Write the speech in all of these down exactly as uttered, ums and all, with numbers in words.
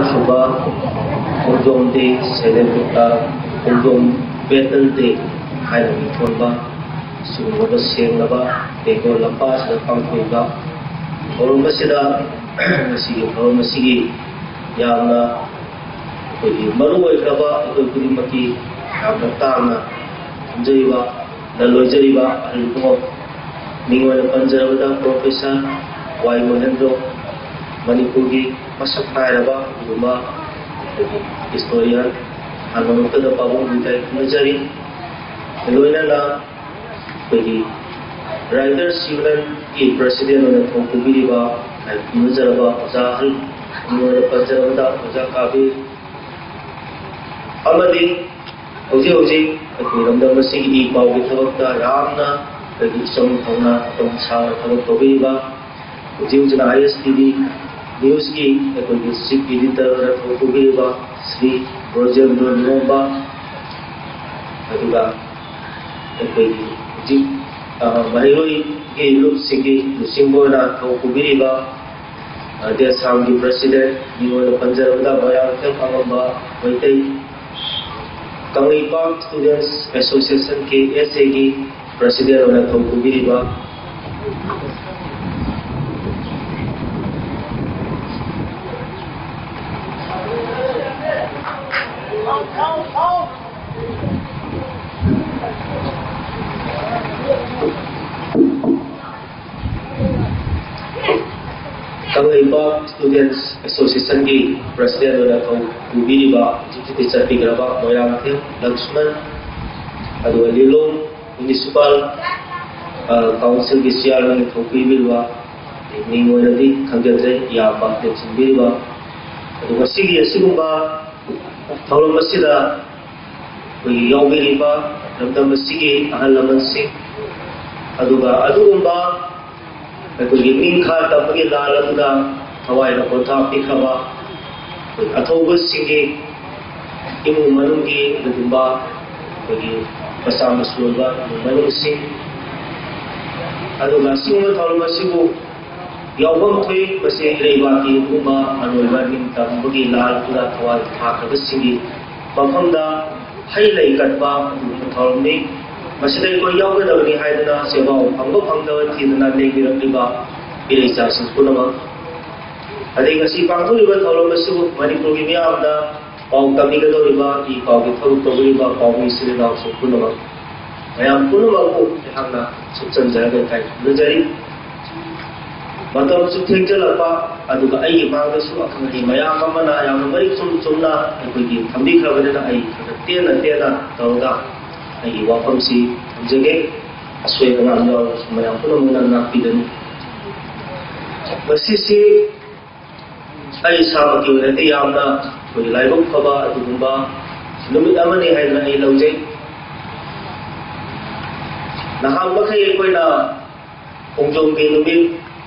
ꯁꯨꯕ ꯈꯣꯡꯖꯣꯝ ꯗꯦ ꯁꯦꯂꯦꯕ꯭ꯔꯦꯠ, ꯈꯣꯡꯖꯣꯝ ꯕꯦꯇꯜ ꯗꯦ ꯍꯥꯏꯅ ꯃꯤꯡꯊꯣꯟꯕ ꯁꯤꯒꯨꯝꯂꯕ ꯁꯦꯡꯂꯕ ꯕꯦꯡꯒꯣꯜ ꯂꯝꯄꯥꯛꯁꯤꯗ ꯄꯥꯡꯊꯣꯛꯏꯕ ꯊꯧꯔꯝ ꯑꯁꯤꯗ ꯉꯁꯤꯒꯤ ꯊꯧꯔꯝ ꯑꯁꯤꯒꯤ ꯌꯥꯝꯅ ꯑꯩꯈꯣꯏꯒꯤ ꯃꯔꯨ ꯑꯣꯏꯈ꯭ꯔꯕ, ꯑꯩꯈꯣꯏ ꯈꯨꯗꯤꯡꯃꯛꯀꯤ ꯌꯥꯝꯅ ꯇꯥꯡꯅ ꯈꯟꯖꯔꯤꯕ, ꯂꯂꯣꯏꯖꯔꯤꯕ ꯑꯍꯜ ꯏꯕꯨꯡꯉꯣ, ꯃꯤꯡ ꯑꯣꯏꯅ ꯄꯟꯖꯔꯕꯗ ꯄ꯭ꯔꯣꯐꯦꯁꯔ ꯋꯥꯏ ꯃꯣꯍꯦꯟꯗ꯭ꯔꯣ, ꯃꯅꯤꯄꯨꯔꯒꯤ ꯃꯁꯛ ꯅꯥꯏꯔꯕ ꯑꯗꯨꯒꯨꯝꯕ ꯍꯤꯁꯇꯣꯔꯤꯌꯥꯟ, ꯍꯥꯟꯅꯃꯛꯇꯗ ꯄꯥꯕꯨꯡ ꯂꯤꯇꯥꯏ ꯈꯪꯅꯖꯔꯤ꯫ ꯂꯣꯏꯅꯅ ꯑꯩꯈꯣꯏꯒꯤ ꯔꯥꯏꯇꯔꯁ ꯌꯨꯅꯤꯌꯟꯒꯤ ꯄ꯭ꯔꯁꯤꯗꯦꯟ ꯑꯣꯏꯅ ꯊꯧ ꯄꯨꯕꯤꯔꯤꯕ ꯈꯨꯔꯨꯝꯖꯔꯕ ꯑꯣꯖꯥ ꯑꯍꯜ, ꯃꯤꯡ ꯑꯣꯏꯅ ꯄꯟꯖꯔꯕꯗ ꯑꯣꯖꯥ ꯀꯥꯕꯤꯔ, ꯑꯃꯗꯤ ꯍꯧꯖꯤꯛ ꯍꯧꯖꯤꯛ ꯑꯩꯈꯣꯏ ꯂꯝꯗꯝ ꯑꯁꯤꯒꯤ ꯏ ꯄꯥꯎꯒꯤ ꯊꯕꯛꯇ ꯌꯥꯝꯅ ꯑꯩꯈꯣꯏꯒꯤ ꯏꯆꯝ ꯐꯪꯅ ꯃꯇꯝ ꯁꯥꯡꯅ ꯊꯕꯛ ꯇꯧꯕꯤꯔꯤꯕ, ꯍꯧꯖꯤꯛ ꯍꯧꯖꯤꯛꯅ ꯑꯥꯏ ꯑꯦꯁ ꯇꯤ ꯚꯤ ꯅ꯭ꯌꯨꯁꯀꯤ ꯑꯩꯈꯣꯏꯒꯤ ꯆꯤꯐ ꯏꯗꯤꯇꯔ ꯑꯣꯏꯅ ꯊꯧ ꯄꯨꯕꯤꯔꯤꯕ ꯁ꯭ꯔꯤ ꯕ꯭ꯔꯣꯖꯦꯟꯗ꯭ꯔꯣ ꯅꯤꯉꯣꯝꯕ, ꯑꯗꯨꯒ ꯑꯩꯈꯣꯏꯒꯤ ꯍꯧꯖꯤꯛ, ꯑ, ꯃꯍꯩꯔꯣꯏꯒꯤ ꯂꯨꯞꯁꯤꯡꯒꯤ ꯂꯨꯆꯤꯡꯕ ꯑꯣꯏꯅ ꯊꯧ ꯄꯨꯕꯤꯔꯤꯕ, ꯑ, ꯗꯦꯁꯥꯝꯒꯤ ꯄ꯭ꯔꯁꯤꯗꯦꯟ, ꯃꯤꯡ ꯑꯣꯏꯅ ꯄꯟꯖꯔꯕꯗ ꯃꯣꯏꯔꯥꯡꯊꯦꯝ ꯈꯥꯉꯝꯕ ꯃꯩꯇꯩ, ꯀꯪꯂꯩꯄꯥꯛ ꯁ꯭ꯇꯨꯗꯦꯟꯠꯁ ꯑꯦꯁꯣꯁꯤꯌꯦꯁꯟ, ꯀꯦ ꯑꯦꯁ ꯑꯦꯒꯤ ꯄ꯭ꯔꯁꯤꯗꯦꯟ ꯑꯣꯏꯅ ꯊꯧ ꯄꯨꯕꯤꯔꯤꯕ, ꯀꯪꯂꯩꯄꯥꯛ ꯁ꯭ꯇꯨꯗꯦꯟꯠꯁ ꯑꯦꯁꯣꯁꯤꯌꯦꯁꯟꯒꯤ ꯄ꯭ꯔꯁꯤꯗꯦꯟ ꯑꯣꯏꯅ ꯊꯧ ꯄꯨꯕꯤꯔꯤꯕ, ꯍꯧꯖꯤꯛ ꯍꯧꯖꯤꯛꯇꯤ ꯆꯠꯄꯤꯈ꯭ꯔꯕ ꯃꯣꯏꯔꯥꯡꯊꯦꯝ ꯂꯛꯁꯃꯟ, ꯑꯗꯨꯒ ꯂꯤꯂꯣꯡ ꯃ꯭ꯌꯨꯅꯤꯁꯤꯄꯥꯜ, ꯑ, ꯀꯥꯎꯟꯁꯤꯜꯒꯤ ꯆꯤꯌꯥꯔꯃꯦꯟ ꯊꯧ ꯄꯨꯕꯤꯔꯤꯕ, ꯃꯤꯡ ꯑꯣꯏꯅꯗꯤ ꯈꯪꯖꯗ꯭ꯔꯦ, ꯏꯌꯥꯝꯕ ꯂꯦꯡꯁꯤꯟꯕꯤꯔꯤꯕ꯫ ꯑꯗꯨ ꯉꯁꯤꯒꯤ ꯑꯁꯤꯒꯨꯝꯕ ꯊꯧꯔꯝ ꯑꯁꯤꯗ ꯑꯩꯈꯣꯏꯒꯤ ꯌꯥꯎꯕꯤꯔꯤꯕ ꯂꯝꯗꯝ ꯑꯁꯤꯒꯤ ꯑꯍꯜ ꯂꯃꯟꯁꯤꯡ, ꯑꯗꯨꯒ ꯑꯗꯨꯒꯨꯝꯕ ꯑꯩꯈꯣꯏꯒꯤ ꯅꯤꯡꯈꯥ ꯇꯝꯕꯒꯤ ꯂꯥꯟ ꯑꯗꯨꯗ ꯊꯋꯥꯏꯅ ꯄꯣꯊꯥ ꯄꯤꯈ꯭ꯔꯕ ꯑꯩꯈꯣꯏ ꯑꯊꯧꯕꯁꯤꯡꯒꯤ ꯏꯃꯨꯡ ꯃꯅꯨꯡꯒꯤ ꯑꯗꯨꯒꯨꯝꯕ ꯑꯩꯈꯣꯏꯒꯤ ꯃꯆꯥ ꯃꯁꯨ ꯑꯣꯏꯕ ꯏꯃꯨꯡ ꯃꯅꯨꯡꯁꯤꯡ, ꯑꯗꯨꯒ ꯑꯁꯤꯒꯨꯝꯕ ꯊꯧꯔꯝ ꯑꯁꯤꯕꯨ ꯌꯥꯎꯐꯝ ꯊꯣꯛꯏ꯫ ꯃꯁꯤ ꯏꯔꯩꯕꯥꯛꯀꯤ ꯑꯗꯨꯒꯨꯝꯕ ꯑꯔꯣꯏꯕ ꯅꯤꯡꯇꯝꯕꯒꯤ ꯂꯥꯜꯗꯨꯗ ꯊꯋꯥꯏ ꯊꯥꯈ꯭ꯔꯕꯁꯤꯡꯒꯤ ꯃꯐꯝꯗ ꯍꯩ ꯂꯩ ꯀꯠꯄ ꯑꯗꯨꯒꯨꯝꯕ ꯊꯧꯔꯝꯅꯤ꯫ ꯃꯁꯤꯗ ꯑꯩꯈꯣꯏ ꯌꯥꯎꯒꯗꯕꯅꯤ ꯍꯥꯏꯗꯨꯅ ꯁꯦꯟꯐꯥꯎ ꯐꯪꯕ ꯐꯪꯗꯕ ꯊꯤꯗꯅ ꯂꯦꯡꯕꯤꯔꯛꯂꯤꯕ ꯏꯔꯩꯆꯥꯁꯤꯡ ꯄꯨꯝꯅꯃꯛ, ꯑꯗꯩ ꯉꯁꯤ ꯄꯥꯡꯊꯣꯛꯂꯤꯕ ꯊꯧꯔꯝ ꯑꯁꯤꯕꯨ ꯃꯅꯤꯄꯨꯔꯒꯤ ꯃꯤꯌꯥꯝꯗ ꯄꯥꯎ ꯇꯝꯕꯤꯒꯗꯧꯔꯤꯕ, ꯏ ꯄꯥꯎꯒꯤ ꯊꯕꯛ ꯇꯧꯕꯤꯔꯤꯕ ꯄꯥꯎꯃꯤ ꯏꯆꯤꯜ ꯏꯅꯥꯎꯁꯤꯡ ꯄꯨꯝꯅꯃꯛ, ꯃꯌꯥꯝ ꯄꯨꯝꯅꯃꯛꯄꯨ ꯑꯩꯍꯥꯛꯅ ꯁꯨꯞꯆꯟꯖꯔꯒ ꯏꯀꯥꯏ ꯈꯨꯝꯅꯖꯔꯤ꯫ ꯃꯇꯝꯁꯨ ꯊꯦꯡꯖꯤꯜꯂꯛꯄ, ꯑꯗꯨꯒ ꯑꯩꯒꯤ ꯃꯥꯡꯗꯁꯨ ꯑꯈꯪ ꯑꯍꯩ ꯃꯌꯥꯝ ꯑꯃꯅ ꯌꯥꯝꯅ ꯃꯔꯤꯛ ꯆꯨꯝ ꯆꯨꯝꯅ ꯑꯩꯈꯣꯏꯒꯤ ꯊꯝꯕꯤꯈ꯭ꯔꯕꯅꯤꯅ, ꯑꯩ ꯈꯔ ꯇꯦꯟꯅ ꯇꯦꯟꯅ ꯇꯧꯔꯒ ꯑꯩꯒꯤ ꯋꯥꯐꯝꯁꯤ ꯊꯝꯖꯒꯦ꯫ ꯑꯁꯣꯏ ꯑꯉꯥꯝ ꯌꯥꯎꯔꯕꯁꯨ ꯃꯌꯥꯝ ꯄꯨꯝꯅꯃꯛꯅ ꯉꯥꯛꯄꯤꯒꯅꯤ꯫ ꯃꯁꯤꯁꯤ ꯑꯩ ꯏꯁꯥꯃꯛꯀꯤ ꯑꯣꯏꯅꯗꯤ ꯌꯥꯝꯅ ꯑꯩꯈꯣꯏꯒꯤ ꯂꯥꯏꯕꯛ ꯐꯕ ꯑꯗꯨꯒꯨꯝꯕ ꯅꯨꯃꯤꯠ ꯑꯃꯅꯤ ꯍꯥꯏꯗꯅ ꯑꯩ ꯂꯧꯖꯩ꯫ ꯅꯍꯥꯟ ꯃꯈꯩ ꯑꯩꯈꯣꯏꯅ ꯈꯣꯡꯖꯣꯝꯒꯤ ꯅꯨꯃꯤꯠ,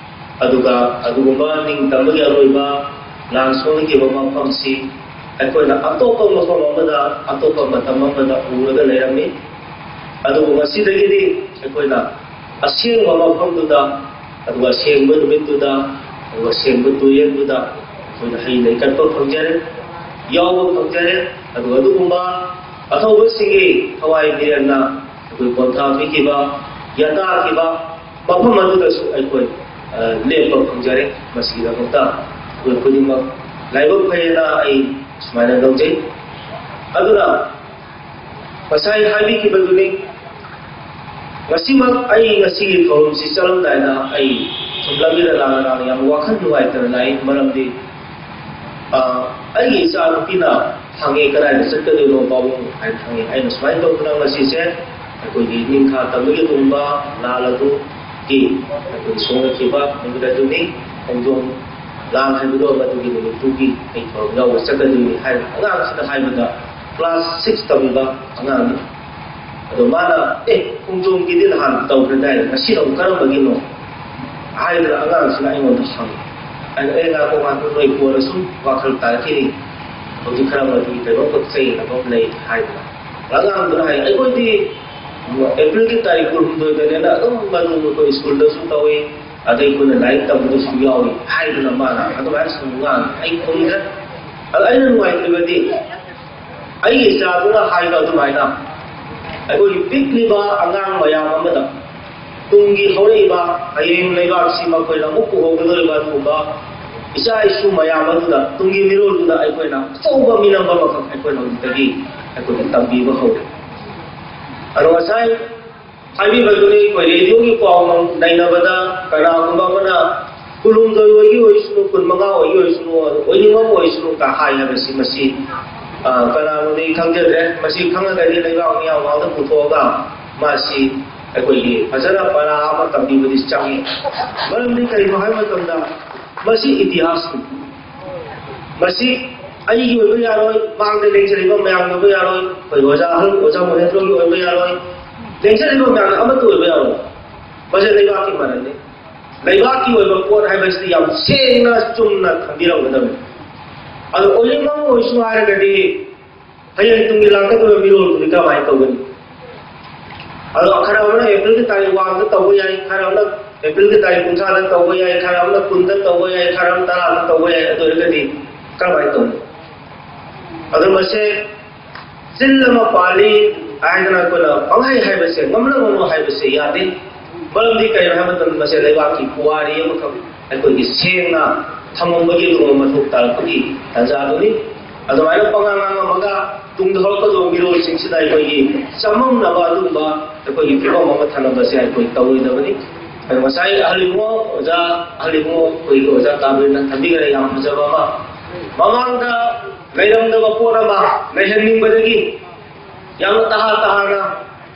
ꯑꯗꯨꯒ ꯑꯗꯨꯒꯨꯝꯕ ꯅꯤꯡꯇꯝꯕꯒꯤ ꯑꯔꯣꯏꯕ ꯂꯥꯟ ꯁꯣꯛꯅꯈꯤꯕ ꯃꯐꯝꯁꯤ ꯑꯩꯈꯣꯏꯅ ꯑꯇꯣꯞꯄ ꯃꯐꯝ ꯑꯃꯗ, ꯑꯇꯣꯞꯄ ꯃꯇꯝ ꯑꯃꯗ ꯎꯔꯒ ꯂꯩꯔꯝꯃꯤ꯫ ꯑꯗꯨꯕꯨ ꯉꯁꯤꯗꯒꯤꯗꯤ ꯑꯩꯈꯣꯏꯅ ꯑꯁꯦꯡꯕ ꯃꯐꯝꯗꯨꯗ, ꯑꯗꯨꯒ ꯑꯁꯦꯡꯕ ꯅꯨꯃꯤꯠꯇꯨꯗ, ꯑꯗꯨꯒ ꯑꯁꯦꯡꯕ ꯇꯨꯔꯦꯜꯗꯨꯗ ꯑꯩꯈꯣꯏꯅ ꯍꯩ ꯂꯩ ꯀꯠꯄ ꯐꯪꯖꯔꯦ, ꯌꯥꯎꯕ ꯐꯪꯖꯔꯦ꯫ ꯑꯗꯨꯒ ꯑꯗꯨꯒꯨꯝꯕ ꯑꯊꯧꯕꯁꯤꯡꯒꯤ ꯊꯋꯥꯏ ꯃꯤꯔꯦꯜꯅ ꯑꯩꯈꯣꯏ ꯄꯣꯟꯊꯥ ꯄꯤꯈꯤꯕ, ꯌꯥꯇꯥꯈꯤꯕ ꯃꯐꯝ ꯑꯗꯨꯗꯁꯨ ꯑꯩꯈꯣꯏ, ꯑ, ꯂꯦꯞꯄ ꯐꯪꯖꯔꯦ꯫ ꯃꯁꯤꯒꯤꯗꯃꯛꯇ ꯑꯩꯈꯣꯏ ꯈꯨꯗꯤꯡꯃꯛ ꯂꯥꯏꯕꯛ ꯐꯩꯌꯦꯅ ꯑꯩ ꯁꯨꯃꯥꯏꯅ ꯂꯧꯖꯩ꯫ ꯑꯗꯨꯅ ꯉꯁꯥꯏ ꯍꯥꯏꯕꯤꯈꯤꯕꯗꯨꯅꯤ, ꯉꯁꯤꯃꯛ ꯑꯩ ꯉꯁꯤꯒꯤ ꯊꯧꯔꯝꯁꯤ ꯆꯠꯂꯝꯗꯥꯏꯗ ꯑꯩ ꯁꯨꯝ ꯂꯝꯕꯤꯗ ꯂꯥꯛꯂꯀꯥꯟꯗ ꯌꯥꯝ ꯋꯥꯈꯜ ꯅꯨꯡꯉꯥꯏꯇꯅ ꯂꯥꯛꯏ꯫ ꯃꯔꯝꯗꯤ, ꯑ, ꯑꯩꯒꯤ ꯏꯆꯥ ꯅꯨꯄꯤꯅ ꯍꯪꯉꯦ, "ꯀꯗꯥꯏꯗ ꯆꯠꯀꯗꯣꯏꯅꯣ ꯄꯥꯕꯨꯡ?" ꯍꯥꯏꯅ ꯍꯪꯉꯦ꯫ ꯑꯩꯅ ꯁꯨꯃꯥꯏꯅ ꯇꯧꯗꯅ ꯉꯁꯤꯁꯦ ꯑꯩꯈꯣꯏꯒꯤ ꯅꯤꯡꯈꯥ ꯇꯝꯕꯒꯤ ꯂꯨꯍꯣꯡꯕ ꯂꯥꯜ ꯑꯗꯨꯒꯤ ꯑꯩꯈꯣꯏ ꯁꯣꯛꯅꯈꯤꯕ ꯅꯨꯃꯤꯠ ꯑꯗꯨꯅꯤ, ꯈꯣꯡꯖꯣꯝ ꯂꯥꯟ ꯍꯥꯏꯕꯗꯣ ꯃꯗꯨꯒꯤ ꯅꯨꯃꯤꯠꯇꯨꯒꯤ ꯑꯩ ꯊꯧꯔꯝ ꯌꯥꯎꯕ ꯆꯠꯀꯗꯣꯏꯅꯤ ꯍꯥꯏꯅ ꯑꯉꯥꯡꯁꯤꯗ ꯍꯥꯏꯕꯗ, ꯀ꯭ꯂꯥꯁ ꯁꯤꯛꯁ ꯇꯝꯃꯤꯕ ꯑꯉꯥꯡꯅꯤ꯫ ꯑꯗꯣ ꯃꯥꯅ, "ꯑꯦ, ꯈꯣꯡꯖꯣꯝꯒꯤꯗꯤ ꯅꯍꯥꯟ ꯇꯧꯈ꯭ꯔꯗꯥꯏ, ꯉꯁꯤꯅ ꯑꯃꯨꯛ ꯀꯔꯝꯕꯒꯤꯅꯣ?" ꯍꯥꯏꯗꯅ ꯑꯉꯥꯡꯁꯤꯅ ꯑꯩꯉꯣꯟꯗ ꯍꯪꯉꯤ꯫ ꯑꯩꯅ, "ꯑꯦ, ꯉꯥꯏꯈꯣ, ꯉꯥꯏꯈꯣ, ꯅꯣꯏ ꯀꯣꯟꯅ ꯁꯨꯝ ꯋꯥꯈꯜ ꯇꯥꯔꯛꯈꯤꯅꯤ, ꯍꯧꯖꯤꯛ ꯈꯔ ꯃꯗꯨꯒꯤ ꯀꯩꯅꯣ ꯈꯛ ꯆꯌꯦꯠꯅꯕ ꯑꯃ ꯂꯩ" ꯍꯥꯏꯗꯅ꯫ ꯑꯉꯥꯡꯗꯨꯅ ꯍꯥꯏ, "ꯑꯩꯈꯣꯏꯗꯤ ꯑꯦꯄ꯭ꯔꯤꯜꯒꯤ ꯇꯥꯔꯤꯛ ꯀꯨꯟꯍꯨꯝꯗꯣꯏꯗꯅꯦꯅ ꯑꯗꯨꯝ ꯃꯗꯨ ꯑꯩꯈꯣꯏ ꯁ꯭ꯀꯨꯜꯗꯁꯨ ꯇꯧꯏ, ꯑꯗꯩ ꯑꯩꯈꯣꯏꯅ ꯂꯥꯏꯔꯤꯛ ꯇꯝꯕꯗꯁꯨ ꯌꯥꯎꯏ ꯍꯥꯏꯗꯨꯅ ꯃꯥꯅ ꯑꯗꯨꯃꯥꯏꯅ ꯁꯨꯝ ꯉꯥꯡꯉꯤ꯫ ꯑꯩ ꯈꯨꯝꯗ꯭ꯔꯦ꯫ ꯑꯗꯣ ꯑꯩꯅ ꯅꯨꯡꯉꯥꯏꯇ꯭ꯔꯤꯕꯗꯤ, ꯑꯩꯒꯤ ꯏꯆꯥꯗꯨꯅ ꯍꯥꯏꯕ ꯑꯗꯨꯃꯥꯏꯅ ꯑꯩꯈꯣꯏꯒꯤ ꯄꯤꯛꯂꯤꯕ ꯑꯉꯥꯡ ꯃꯌꯥꯝ ꯑꯃꯗ, ꯇꯨꯡꯒꯤ ꯍꯧꯔꯛꯏꯕ, ꯍꯌꯦꯡ ꯂꯩꯕꯥꯛꯁꯤ ꯃꯈꯣꯏꯅ ꯑꯃꯨꯛ ꯄꯨꯍꯧꯒꯗꯧꯔꯤꯕ ꯑꯗꯨꯒꯨꯝꯕ ꯏꯆꯥ ꯏꯁꯨ ꯃꯌꯥꯝ ꯑꯗꯨꯗ, ꯇꯨꯡꯒꯤ ꯃꯤꯔꯣꯜꯗꯨꯗ ꯑꯩꯈꯣꯏꯅ ꯑꯆꯧꯕ ꯃꯤꯅꯝꯕ ꯑꯃꯈꯛ ꯑꯩꯈꯣꯏꯅ ꯍꯧꯖꯤꯛꯇꯒꯤ ꯑꯩꯈꯣꯏꯅ ꯇꯝꯕꯤꯕ ꯍꯧꯔꯦ꯫ ꯑꯗꯣ ꯉꯁꯥꯏ ꯍꯥꯏꯕꯤꯕꯗꯨꯅꯤ, ꯑꯩꯈꯣꯏ ꯔꯦꯗꯤꯑꯣꯒꯤ ꯄꯥꯎ ꯅꯩꯅꯕꯗ ꯀꯅꯥꯒꯨꯝꯕ ꯑꯃꯅ ꯀꯨꯟꯍꯨꯝꯗꯣꯏ ꯑꯣꯏꯒꯤ ꯑꯣꯏꯁꯅꯨ, ꯀꯨꯟꯃꯉꯥ ꯑꯣꯏꯒꯤ ꯑꯣꯏꯁꯅꯨ, ꯑꯗꯨ ꯑꯣꯏꯅꯤꯡꯕ ꯑꯃ ꯑꯣꯏꯁꯅꯨ ꯀ ꯍꯥꯏ ꯍꯥꯏꯕꯁꯤ, ꯃꯁꯤ, ꯑ, ꯀꯅꯥꯅꯣꯗꯤ ꯈꯪꯖꯗ꯭ꯔꯦ꯫ ꯃꯁꯤ ꯈꯪꯉꯒꯗꯤ ꯂꯩꯕꯥꯛ ꯃꯤꯌꯥꯝ ꯃꯥꯡꯗ ꯄꯨꯊꯣꯛꯑꯒ ꯃꯥꯁꯤ ꯑꯩꯈꯣꯏꯒꯤ ꯐꯖꯅ ꯄꯔꯥ ꯑꯃ ꯇꯝꯕꯤꯕꯗꯤ ꯆꯪꯉꯤ꯫ ꯃꯔꯝꯗꯤ ꯀꯔꯤꯅꯣ ꯍꯥꯏꯕ ꯃꯇꯝꯗ, ꯃꯁꯤ ꯏꯇꯤꯍꯥꯁꯅꯤ꯫ ꯃꯁꯤ ꯑꯩꯒꯤ ꯑꯣꯏꯕ ꯌꯥꯔꯣꯏ, ꯃꯥꯡꯗ ꯂꯦꯡꯖꯔꯤꯕ ꯃꯌꯥꯝꯒꯤ ꯑꯣꯏꯕ ꯌꯥꯔꯣꯏ, ꯑꯩꯈꯣꯏ ꯑꯣꯖꯥ ꯑꯍꯜ, ꯑꯣꯖꯥ ꯃꯣꯍꯦꯟꯗ꯭ꯔꯣꯒꯤ ꯑꯣꯏꯕ ꯌꯥꯔꯣꯏ, ꯂꯦꯡꯖꯔꯤꯕ ꯃꯌꯥꯝꯅ ꯑꯃꯠꯇ ꯑꯣꯏꯕ ꯌꯥꯔꯣꯏ꯫ ꯃꯁꯤ ꯂꯩꯕꯥꯛꯀꯤ ꯃꯔꯜꯅꯤ꯫ ꯂꯩꯕꯥꯛꯀꯤ ꯑꯣꯏꯕ ꯄꯣꯠ ꯍꯥꯏꯕꯁꯤꯗꯤ ꯌꯥꯝ ꯁꯦꯡꯅ ꯆꯨꯝꯅ ꯊꯝꯕꯤꯔꯝꯒꯗꯕꯅꯤ꯫ ꯑꯗꯣ ꯑꯣꯏꯅꯤꯡꯕ ꯑꯃ ꯑꯣꯏꯁꯅꯨ ꯍꯥꯏꯔꯒꯗꯤ, ꯍꯌꯦꯡ ꯇꯨꯡꯒꯤ ꯂꯥꯛꯀꯗꯧꯔꯤꯕ ꯃꯤꯔꯣꯜꯗꯨꯗꯤ ꯀꯃꯥꯏꯅ ꯇꯧꯒꯅꯤ? ꯑꯗꯣ ꯈꯔ ꯑꯃꯅ ꯑꯦꯄ꯭ꯔꯤꯜꯒꯤ ꯇꯥꯔꯤꯛ ꯋꯥꯟꯗ ꯇꯧꯕ ꯌꯥꯏ, ꯈꯔ ꯑꯃꯅ ꯑꯦꯄ꯭ꯔꯤꯜꯒꯤ ꯇꯥꯔꯤꯛ ꯀꯨꯟꯊ꯭ꯔꯥꯗ ꯇꯧꯕ ꯌꯥꯏ, ꯈꯔ ꯑꯃꯅ ꯀꯨꯟꯗ ꯇꯧꯕ ꯌꯥꯏ, ꯈꯔ ꯑꯃꯅ ꯇꯔꯥꯗ ꯇꯧꯕ ꯌꯥꯏ꯫ ꯑꯗꯨ ꯑꯣꯏꯔꯒꯗꯤ ꯀꯔꯝꯍꯥꯏꯅ ꯇꯧꯅꯤ? ꯑꯗꯣ ꯃꯁꯦ ꯆꯤꯜ ꯑꯃ ꯄꯥꯜꯂꯤ ꯍꯥꯏꯗꯅ ꯑꯩꯈꯣꯏꯅ ꯄꯪꯍꯥꯏ ꯍꯥꯏꯕꯁꯦ, ꯉꯝꯅ ꯉꯝꯅ ꯍꯥꯏꯕꯁꯦ ꯌꯥꯗꯦ꯫ ꯃꯔꯝꯗꯤ ꯀꯔꯤꯅꯣ ꯍꯥꯏꯕ ꯃꯇꯝꯗ, ꯃꯁꯦ ꯂꯩꯕꯥꯛꯀꯤ ꯄꯨꯋꯥꯔꯤ ꯑꯃꯈꯛ ꯑꯩꯈꯣꯏꯒꯤ ꯁꯦꯡꯅ ꯊꯝꯃꯝꯕꯒꯤ ꯑꯗꯨꯒꯨꯝꯕ ꯃꯊꯧ ꯇꯥꯔꯛꯄꯒꯤ ꯇꯥꯟꯖꯥꯗꯨꯅꯤ꯫ ꯑꯗꯨꯃꯥꯏꯅ ꯄꯉꯥꯡ ꯉꯥꯡꯉꯝꯃꯒ ꯇꯨꯡꯗ ꯍꯧꯔꯛꯀꯗꯧꯕ ꯃꯤꯔꯣꯜꯁꯤꯡꯁꯤꯗ ꯑꯩꯈꯣꯏꯒꯤ ꯆꯃꯝꯅꯕ ꯑꯗꯨꯒꯨꯝꯕ ꯑꯩꯈꯣꯏꯒꯤ ꯐꯤꯕꯝ ꯑꯃ ꯊꯝꯂꯝꯕꯁꯦ ꯑꯩꯈꯣꯏ ꯇꯧꯔꯣꯏꯗꯕꯅꯤ꯫ ꯑꯗꯣ ꯉꯁꯥꯏ ꯑꯍꯜ ꯏꯕꯨꯡꯉꯣ ꯑꯣꯖꯥ, ꯑꯍꯜ ꯏꯕꯨꯡꯉꯣ ꯑꯩꯈꯣꯏꯒꯤ ꯑꯣꯖꯥ ꯇꯥꯕꯤꯔꯅ ꯊꯝꯕꯤꯈ꯭ꯔꯦ ꯌꯥꯝ ꯐꯖꯕ ꯑꯃ꯫ ꯃꯃꯥꯡꯗ ꯂꯩꯔꯝꯗꯕ ꯄꯣꯠ ꯑꯃ ꯂꯩꯍꯟꯅꯤꯡꯕꯗꯒꯤ ꯌꯥꯝꯅ ꯇꯍꯥ ꯇꯍꯥꯅ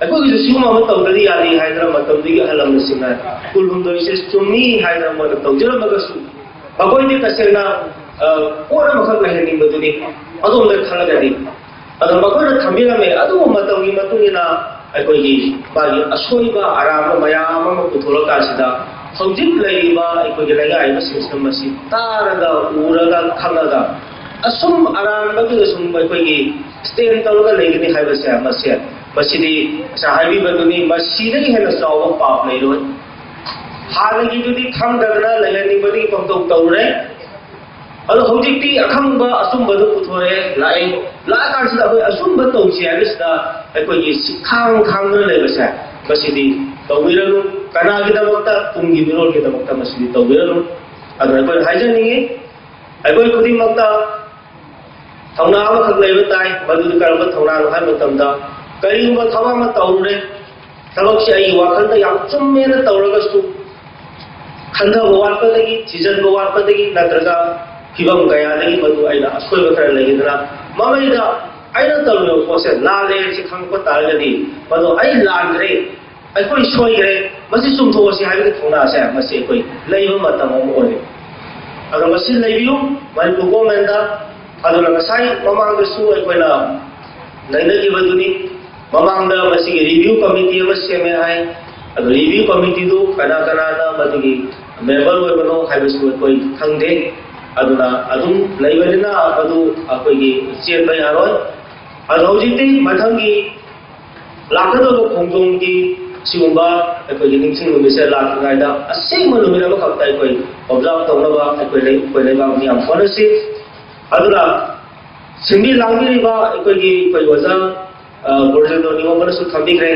ꯑꯩꯈꯣꯏꯒꯤꯁꯨ ꯁꯤꯒꯨꯝꯕ ꯑꯃ ꯇꯧꯗ꯭ꯔꯗꯤ ꯌꯥꯗꯦ ꯍꯥꯏꯗꯅ ꯃꯇꯝꯗꯨꯒꯤ ꯑꯍꯜ ꯂꯃꯟꯁꯤꯡꯅ ꯀꯨꯟꯍꯨꯝꯗꯣꯏꯁꯦ ꯆꯨꯝꯃꯤ ꯍꯥꯏꯗꯅ ꯃꯣꯏꯅ ꯇꯧꯖꯔꯝꯃꯒꯁꯨ, ꯃꯈꯣꯏꯗꯤ ꯇꯁꯦꯡꯅ, ꯑ, ꯄꯣꯠ ꯑꯃꯈꯛ ꯂꯩꯍꯟꯅꯤꯡꯕꯗꯨꯅꯤ꯫ ꯑꯗꯣꯝꯗ ꯈꯜꯂꯒꯗꯤ, ꯑꯗꯣ ꯃꯈꯣꯏꯅ ꯊꯝꯕꯤꯔꯝꯃꯦ꯫ ꯑꯗꯨꯕꯨ ꯃꯇꯝꯒꯤ ꯃꯇꯨꯡ ꯏꯟꯅ ꯑꯩꯈꯣꯏꯒꯤ ꯃꯥꯒꯤ ꯑꯁꯣꯏꯕ ꯑꯔꯥꯟꯕ ꯃꯌꯥꯝ ꯑꯃ ꯄꯨꯊꯣꯔꯛꯀꯥꯟꯁꯤꯗ, ꯍꯧꯖꯤꯛ ꯂꯩꯔꯤꯕ ꯑꯩꯈꯣꯏꯒꯤ ꯂꯩꯉꯥꯛꯏꯕꯁꯤꯡꯁꯤꯅ ꯃꯁꯤ ꯇꯥꯔꯒ, ꯎꯔꯒ, ꯈꯪꯉꯒ ꯑꯁꯨꯝ ꯑꯔꯥꯟꯕꯗꯨꯗ ꯁꯨꯝ ꯑꯩꯈꯣꯏꯒꯤ ꯁ꯭ꯇꯦꯟ ꯇꯧꯔꯒ ꯂꯩꯒꯅꯤ ꯍꯥꯏꯕꯁꯦ, ꯃꯁꯦ, ꯃꯁꯤꯗꯤ ꯉꯁꯥꯏ ꯍꯥꯏꯕꯤꯕꯗꯨꯅꯤ, ꯃꯁꯤꯗꯒꯤ ꯍꯦꯟꯅ ꯆꯥꯎꯕ ꯄꯥꯞ ꯂꯩꯔꯣꯏ꯫ ꯍꯥꯟꯅꯒꯤꯗꯨꯗꯤ ꯈꯪꯗꯗꯅ ꯂꯩꯍꯟꯅꯤꯡꯕꯗꯒꯤ ꯄꯪꯇꯧ ꯇꯧꯔꯦ꯫ ꯑꯗꯣ ꯍꯧꯖꯤꯛꯇꯤ ꯑꯈꯪꯕ ꯑꯆꯨꯝꯕꯗꯨ ꯄꯨꯊꯣꯔꯛꯑꯦ, ꯂꯥꯛꯑꯦ꯫ ꯂꯥꯛꯑꯀꯥꯟꯁꯤꯗ ꯑꯩꯈꯣꯏ ꯑꯆꯨꯝꯕ ꯇꯧꯁꯤ ꯍꯥꯏꯕꯁꯤꯗ ꯑꯩꯈꯣꯏꯒꯤ ꯁꯤꯈꯥꯡ ꯈꯥꯡꯗꯨꯅ ꯂꯩꯕꯁꯦ, ꯃꯁꯤꯗꯤ ꯇꯧꯕꯤꯔꯅꯨ꯫ ꯀꯅꯥꯒꯤꯗꯃꯛꯇ? ꯇꯨꯡꯒꯤ ꯃꯤꯔꯣꯜꯒꯤꯗꯃꯛꯇ ꯃꯁꯤꯗꯤ ꯇꯧꯕꯤꯔꯅꯨ꯫ ꯑꯗꯨꯅ ꯑꯩꯈꯣꯏꯅ ꯍꯥꯏꯖꯅꯤꯡꯉꯤ, ꯑꯩꯈꯣꯏ ꯈꯨꯗꯤꯡꯃꯛꯇ ꯊꯧꯅꯥ ꯑꯃꯈꯛ ꯂꯩꯕ ꯇꯥꯏ꯫ ꯃꯗꯨꯗꯤ ꯀꯔꯝꯕ ꯊꯧꯅꯥꯅꯣ ꯍꯥꯏꯕ ꯃꯇꯝꯗ, ꯀꯔꯤꯒꯨꯝꯕ ꯊꯕꯛ ꯑꯃ ꯇꯧꯔꯨꯔꯦ, ꯊꯕꯛꯁꯤ ꯑꯩꯒꯤ ꯋꯥꯈꯜꯗ ꯌꯥꯝ ꯆꯨꯝꯃꯦꯅ ꯇꯧꯔꯒꯁꯨ, ꯈꯟꯊꯕ ꯋꯥꯠꯄꯗꯒꯤ, ꯊꯤꯖꯤꯟꯕ ꯋꯥꯠꯄꯗꯒꯤ, ꯅꯠꯇ꯭ꯔꯒ ꯐꯤꯕꯝ ꯀꯌꯥꯗꯒꯤ ꯃꯗꯨ ꯑꯩꯅ ꯑꯁꯣꯏꯕ ꯈꯔ ꯂꯩꯒꯗ꯭ꯔꯥ? ꯃꯃꯩꯗ ꯑꯩꯅ ꯇꯧꯔꯤꯕ ꯄꯣꯠꯁꯦ ꯂꯥꯜꯂꯦ ꯁꯤ ꯈꯪꯉꯛꯄ ꯇꯥꯔꯒꯗꯤ, ꯃꯗꯨ ꯑꯩ ꯂꯥꯟꯈ꯭ꯔꯦ, ꯑꯩꯈꯣꯏ ꯁꯣꯏꯈ꯭ꯔꯦ, ꯃꯁꯤ ꯆꯨꯝꯊꯣꯛꯑꯁꯤ ꯍꯥꯏꯕꯒꯤ ꯊꯧꯅꯥꯁꯦ ꯃꯁꯤ ꯑꯩꯈꯣꯏ ꯂꯩꯕ ꯃꯇꯝ ꯑꯃ ꯑꯣꯏꯔꯦ꯫ ꯑꯗꯣ ꯃꯁꯤ ꯂꯩꯕꯤꯌꯨ, ꯃꯅꯤꯄꯨꯔ ꯒꯣꯔꯃꯦꯟꯗ꯫ ꯑꯗꯨꯅ ꯉꯁꯥꯏ ꯃꯃꯥꯡꯗꯁꯨ ꯑꯩꯈꯣꯏꯅ ꯅꯩꯅꯈꯤꯕꯗꯨꯅꯤ, ꯃꯃꯥꯡꯗ ꯃꯁꯤꯒꯤ ꯔꯤꯚꯤꯌꯨ ꯀꯃꯤꯇꯤ ꯑꯃ ꯁꯦꯝꯃꯦ ꯍꯥꯏ꯫ ꯑꯗꯨ ꯔꯤꯚꯤꯌꯨ ꯀꯃꯤꯇꯤꯗꯨ ꯀꯅꯥ ꯀꯅꯥꯅ ꯃꯗꯨꯒꯤ ꯃꯦꯝꯕꯔ ꯑꯣꯏꯕꯅꯣ ꯍꯥꯏꯕꯁꯨ ꯑꯩꯈꯣꯏ ꯈꯪꯗꯦ꯫ ꯑꯗꯨꯅ ꯑꯗꯨꯝ ꯂꯩꯕꯅꯤꯅ ꯃꯗꯨ ꯑꯩꯈꯣꯏꯒꯤ ꯆꯦꯟꯕ ꯌꯥꯔꯣꯏ꯫ ꯑꯗꯣ ꯍꯧꯖꯤꯛꯇꯤ ꯃꯊꯪꯒꯤ ꯂꯥꯛꯀꯗꯧꯕ ꯈꯣꯡꯖꯣꯝꯒꯤ ꯁꯤꯒꯨꯝꯕ ꯑꯩꯈꯣꯏꯒꯤ ꯅꯤꯡꯁꯤꯡ ꯅꯨꯃꯤꯠꯁꯦ ꯂꯥꯛꯇ꯭ꯔꯤꯉꯩꯗ ꯑꯁꯦꯡꯕ ꯅꯨꯃꯤꯠ ꯑꯃꯈꯛꯇ ꯑꯩꯈꯣꯏ ꯑꯣꯕꯖꯥꯔꯕ ꯇꯧꯅꯕ ꯑꯩꯈꯣꯏ ꯂꯩ-, ꯑꯩꯈꯣꯏ ꯂꯩꯕꯥꯛ ꯃꯤꯌꯥꯝ ꯍꯣꯠꯅꯁꯤ꯫ ꯑꯗꯨꯅ ꯁꯤꯟꯕꯤ ꯂꯥꯡꯕꯤꯔꯤꯕ ꯑꯩꯈꯣꯏꯒꯤ, ꯑꯩꯈꯣꯏ ꯑꯣꯖꯥ, ꯑ, ꯕ꯭ꯔꯖꯦꯟꯗ꯭ꯔ ꯅꯤꯉꯣꯝꯕꯅꯁꯨ ꯊꯝꯕꯤꯈ꯭ꯔꯦ꯫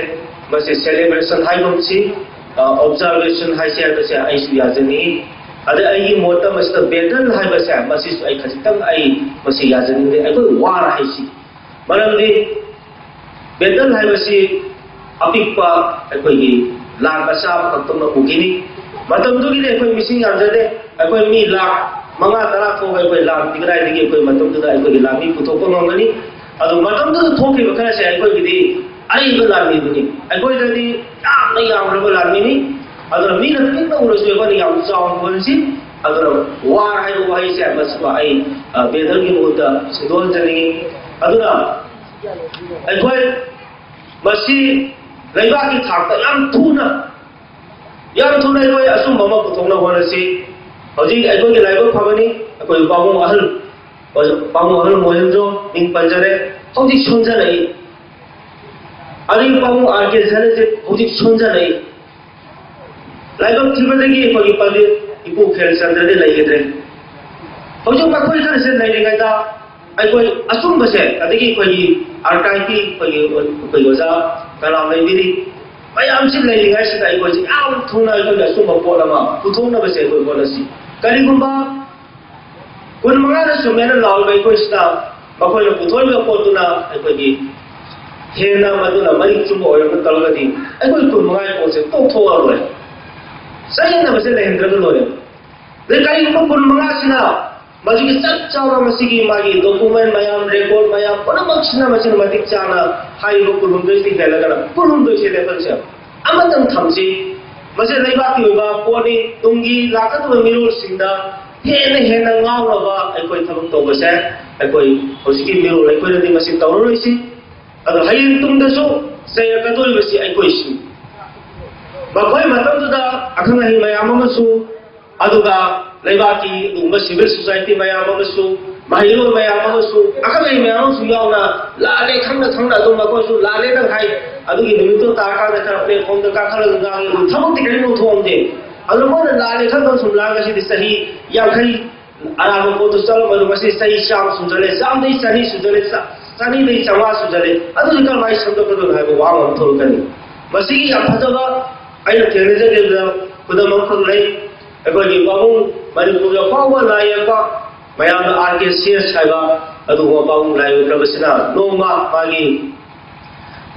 ꯃꯁꯤ ꯁꯦꯂꯦꯕ꯭ꯔꯦꯁꯟ ꯍꯥꯏꯒꯨꯝꯁꯤ, ꯑ, ꯑꯣꯕꯖꯥꯔꯕꯦꯁꯟ ꯍꯥꯏꯁꯦ ꯍꯥꯏꯕꯁꯦ ꯑꯩꯁꯨ ꯌꯥꯖꯅꯤꯡꯉꯤ꯫ ꯑꯗꯩ ꯑꯩꯒꯤ ꯃꯣꯠꯇ ꯃꯁꯤꯗ ꯕꯦꯇꯜ ꯍꯥꯏꯕꯁꯦ ꯃꯁꯤꯁꯨ ꯑꯩ ꯈꯖꯤꯛꯇꯪ ꯑꯩ ꯃꯁꯤ ꯌꯥꯖꯅꯤꯡꯗꯦ꯫ ꯑꯩꯈꯣꯏ ꯋꯥꯔ ꯍꯥꯏꯁꯤ, ꯃꯔꯝꯗꯤ ꯕꯦꯇꯜ ꯍꯥꯏꯕꯁꯤ ꯑꯄꯤꯛꯄ ꯑꯩꯈꯣꯏꯒꯤ ꯂꯥꯟ ꯃꯆꯥ ꯑꯃꯈꯛꯇꯧꯅ ꯎꯈꯤꯅꯤ꯫ ꯃꯇꯝꯗꯨꯒꯤꯗꯤ ꯑꯩꯈꯣꯏ ꯃꯤꯁꯤꯡ ꯌꯥꯝꯖꯗꯦ꯫ ꯑꯩꯈꯣꯏ ꯃꯤ ꯂꯥꯈ ꯃꯉꯥ ꯇꯔꯥ ꯊꯣꯛꯑꯒ ꯑꯩꯈꯣꯏ ꯂꯥꯟ ꯄꯤꯒꯗꯥꯏꯗꯒꯤ ꯑꯩꯈꯣꯏ ꯃꯇꯝꯗꯨꯗ ꯑꯩꯈꯣꯏꯒꯤ ꯂꯥꯟꯃꯤ ꯄꯨꯊꯣꯛꯄ ꯉꯝꯒꯅꯤ? ꯑꯗꯣ ꯃꯇꯝꯗꯨꯗ ꯊꯣꯛꯈꯤꯕ ꯈꯔꯁꯦ ꯑꯩꯈꯣꯏꯒꯤꯗꯤ ꯑꯔꯤꯕ ꯂꯥꯟꯃꯤꯗꯨꯅꯤ꯫ ꯑꯩꯈꯣꯏꯗꯗꯤ ꯌꯥꯝꯅ ꯌꯥꯝꯈ꯭ꯔꯕ ꯂꯥꯟꯃꯤꯅꯤ꯫ ꯑꯗꯨꯅ ꯃꯤꯅ ꯄꯤꯛꯅ ꯎꯔꯁꯨ ꯑꯩꯈꯣꯏꯅ ꯌꯥꯝ ꯆꯥꯎꯅ ꯎꯍꯟꯁꯤ꯫ ꯑꯗꯨꯅ ꯋꯥꯔ ꯍꯥꯏꯕ ꯋꯥꯍꯩꯁꯦ ꯃꯁꯤꯃ ꯑꯩ, ꯑ, ꯕꯦꯇꯜꯒꯤ ꯃꯍꯨꯠꯇ ꯁꯤꯟꯗꯣꯛꯍꯟꯖꯅꯤꯡꯉꯤ꯫ ꯑꯗꯨꯅ ꯑꯩꯈꯣꯏ ꯃꯁꯤ ꯂꯩꯕꯥꯛꯀꯤ ꯊꯥꯛꯇ ꯌꯥꯝ ꯊꯨꯅ, ꯌꯥꯝ ꯊꯨꯅ ꯑꯩꯈꯣꯏ ꯑꯆꯨꯝꯕ ꯑꯃ ꯄꯨꯊꯣꯛꯅꯕ ꯍꯣꯠꯅꯁꯤ꯫ ꯍꯧꯖꯤꯛ ꯑꯩꯈꯣꯏꯒꯤ ꯂꯥꯏꯕꯛ ꯐꯕꯅꯤ, ꯑꯩꯈꯣꯏ ꯄꯥꯕꯨꯡ ꯑꯍꯜ, ꯄꯥꯕꯨꯡ ꯑꯍꯜ ꯃꯣꯍꯦꯟꯖꯣ ꯃꯤꯡ ꯄꯟꯖꯔꯦ, ꯍꯧꯖꯤꯛ ꯁꯣꯟꯖꯜꯂꯛꯏ꯫ ꯑꯔꯤꯕ ꯄꯥꯕꯨꯡ ꯑꯥꯔ ꯀꯦ ꯁꯅꯖꯤꯠ ꯍꯧꯖꯤꯛ ꯁꯣꯟꯖꯜꯂꯛꯏ꯫ ꯂꯥꯏꯕꯛ ꯊꯤꯕꯗꯒꯤ ꯑꯩꯈꯣꯏꯒꯤ ꯄꯟꯗꯤꯠ ꯏꯄꯨ ꯈꯦꯜꯆꯟꯗ꯭ꯔꯗꯤ ꯂꯩꯈꯤꯗ꯭ꯔꯦ꯫ ꯍꯧꯖꯤꯛ ꯃꯈꯣꯏ ꯈꯔꯁꯦ ꯂꯩꯔꯤꯉꯩꯗ ꯑꯩꯈꯣꯏ ꯑꯆꯨꯝꯕꯁꯦ, ꯑꯗꯒꯤ ꯑꯩꯈꯣꯏꯒꯤ ꯑꯥꯔꯀꯥꯏꯚꯀꯤ ꯑꯩꯈꯣꯏꯒꯤ ꯑꯩꯈꯣꯏꯒꯤ ꯑꯣꯖꯥ ꯀꯂꯥꯝ ꯂꯩꯕꯤꯔꯤ, ꯃꯌꯥꯝꯁꯤ ꯂꯩꯔꯤꯉꯩꯁꯤꯗ ꯑꯩꯈꯣꯏꯁꯤ ꯌꯥꯝ ꯊꯨꯅ ꯑꯩꯈꯣꯏꯒꯤ ꯑꯆꯨꯝꯕ ꯄꯣꯠ ꯑꯃ ꯄꯨꯊꯣꯛꯅꯕꯁꯦ ꯑꯩꯈꯣꯏ ꯍꯣꯠꯅꯁꯤ꯫ ꯀꯔꯤꯒꯨꯝꯕ ꯀꯨꯟ ꯃꯉꯥꯗ ꯆꯨꯝꯃꯦꯅ ꯂꯥꯎꯔꯤꯕ ꯑꯩꯈꯣꯏꯁꯤꯗ ꯃꯈꯣꯏꯅ ꯄꯨꯊꯣꯛꯂꯤꯕ ꯄꯣꯠꯇꯨꯅ ꯑꯩꯈꯣꯏꯒꯤ ꯍꯦꯟꯅ ꯃꯗꯨꯅ ꯃꯔꯤꯛ ꯆꯨꯝꯕ ꯑꯣꯏꯔꯝꯕ ꯇꯧꯔꯒꯗꯤ ꯑꯩꯈꯣꯏ ꯀꯨꯟ ꯃꯉꯥꯒꯤ ꯄꯣꯠꯁꯦ ꯇꯣꯛꯊꯣꯛꯑꯔꯣꯏ꯫ ꯆꯌꯦꯠꯅꯕꯁꯦ ꯂꯩꯍꯟꯗ꯭ꯔꯒ ꯂꯣꯏꯔꯦ꯫ ꯑꯗꯩ ꯀꯔꯤꯒꯨꯝꯕ ꯀꯨꯟ ꯃꯉꯥꯁꯤꯅ ꯃꯁꯤꯒꯤ ꯆꯞ ꯆꯥꯕ ꯃꯁꯤꯒꯤ ꯃꯥꯒꯤ ꯗꯣꯀꯨꯃꯦꯟ ꯃꯌꯥꯝ, ꯔꯦꯀꯣꯔꯗ ꯃꯌꯥꯝ ꯄꯨꯝꯅꯃꯛꯁꯤꯅ ꯃꯁꯤꯅ ꯃꯇꯤꯛ ꯆꯥꯅ ꯍꯥꯏꯔꯤꯕ ꯀꯨꯟꯍꯨꯝꯗꯣꯏꯁꯤ ꯍꯦꯜꯂꯒꯅ ꯀꯨꯟꯍꯨꯝꯗꯣꯏꯁꯦ ꯂꯦꯞꯍꯟꯁꯦ꯫ ꯑꯃꯇꯪ ꯊꯝꯁꯤ꯫ ꯃꯁꯤ ꯂꯩꯕꯥꯛꯀꯤ ꯑꯣꯏꯕ ꯄꯣꯠꯅꯤ꯫ ꯇꯨꯡꯒꯤ ꯂꯥꯛꯀꯗꯕ ꯃꯤꯔꯣꯜꯁꯤꯡꯗ ꯍꯦꯟꯅ ꯍꯦꯟꯅ ꯉꯥꯎꯅꯕ ꯑꯩꯈꯣꯏ ꯊꯕꯛ ꯇꯧꯕꯁꯦ ꯑꯩꯈꯣꯏ ꯍꯧꯖꯤꯛꯀꯤ ꯃꯤꯔꯣꯜ ꯑꯩꯈꯣꯏꯅꯗꯤ ꯃꯁꯤ ꯇꯧꯔꯔꯣꯏꯁꯤ꯫ ꯑꯗꯣ ꯍꯌꯦꯡ ꯇꯨꯡꯗꯁꯨ ꯆꯩꯔꯛꯀꯗꯧꯔꯤꯕꯁꯤ ꯑꯩꯈꯣꯏꯁꯤ꯫ ꯃꯈꯣꯏ ꯃꯇꯝꯗꯨꯗ ꯑꯈꯪ ꯑꯍꯩ ꯃꯌꯥꯝ ꯑꯃꯁꯨ, ꯑꯗꯨꯒ ꯂꯩꯕꯥꯛꯀꯤ ꯑꯗꯨꯒꯨꯝꯕ ꯁꯤꯚꯤꯜ ꯁꯣꯁꯥꯏꯇꯤ ꯃꯌꯥꯝ ꯑꯃꯁꯨ, ꯃꯍꯩꯔꯣꯏ ꯃꯌꯥꯝ ꯑꯃꯁꯨ, ꯑꯈꯪ ꯑꯍꯩ ꯃꯌꯥꯝ ꯑꯃꯁꯨ ꯌꯥꯎꯅ ꯂꯥꯜꯂꯦ ꯈꯪꯅ ꯈꯪꯅ ꯑꯗꯨꯝ ꯃꯈꯣꯏꯁꯨ ꯂꯥꯜꯂꯦ ꯅꯪ ꯍꯥꯏ꯫ ꯑꯗꯨꯒꯤ ꯅꯨꯃꯤꯠꯇꯣ ꯇꯥꯔꯀꯥꯟꯗ ꯈꯔ ꯄ꯭ꯂꯦꯠꯐꯣꯝꯗ ꯀꯥꯈꯠꯂꯒ ꯉꯥꯡꯉꯤ, ꯑꯗꯨ ꯊꯕꯛꯇꯤ ꯀꯔꯤꯝ ꯂꯧꯊꯣꯛꯑꯝꯗꯦ꯫ ꯑꯗꯨ ꯃꯣꯏꯅ ꯂꯥꯜꯂꯦ ꯈꯪꯗꯕ ꯁꯨꯝ ꯂꯥꯡꯉꯒ ꯁꯤꯗꯤ ꯆꯍꯤ ꯌꯥꯡꯈꯩ ꯑꯔꯥꯟꯕ ꯄꯣꯠꯇꯨ ꯆꯠꯂꯝꯕꯗꯨ ꯉꯁꯤ ꯆꯍꯤ ꯆꯥꯝꯃ ꯁꯨꯖꯜꯂꯦ, ꯆꯥꯝꯃꯗꯒꯤ ꯆꯅꯤ ꯁꯨꯖꯜꯂꯦ, ꯆ-, ꯆꯅꯤꯗꯒꯤ ꯆꯥꯝꯃꯉꯥ ꯁꯨꯖꯜꯂꯦ꯫ ꯑꯗꯨꯗꯤ ꯀꯔꯝꯍꯥꯏꯅ ꯁꯦꯝꯗꯣꯛꯀꯗꯣꯏꯅꯣ ꯍꯥꯏꯕ ꯋꯥ ꯑꯃ ꯊꯣꯛꯂꯛꯀꯅꯤ꯫ ꯃꯁꯤꯒꯤ ꯌꯥꯝ ꯐꯖꯕ ꯑꯩꯅ ꯊꯦꯡꯅꯖꯈꯤꯕꯗ ꯈꯨꯗꯝ ꯑꯃꯈꯛ ꯂꯩ꯫ ꯑꯩꯈꯣꯏꯒꯤ ꯄꯥꯕꯨꯡ ꯃꯅꯤꯄꯨꯔꯒꯤ ꯑꯐꯥꯎꯕ ꯂꯥꯏ ꯌꯦꯛꯄ ꯃꯌꯥꯝꯅ ꯑꯥꯔ ꯀꯦ ꯁꯤ ꯑꯦꯁ ꯍꯥꯏꯕ ꯑꯗꯨꯒꯨꯝꯕ ꯄꯥꯕꯨꯡ ꯂꯥꯏ ꯌꯦꯛꯈ꯭ꯔꯕꯁꯤꯅ ꯅꯣꯡꯃ ꯃꯥꯒꯤ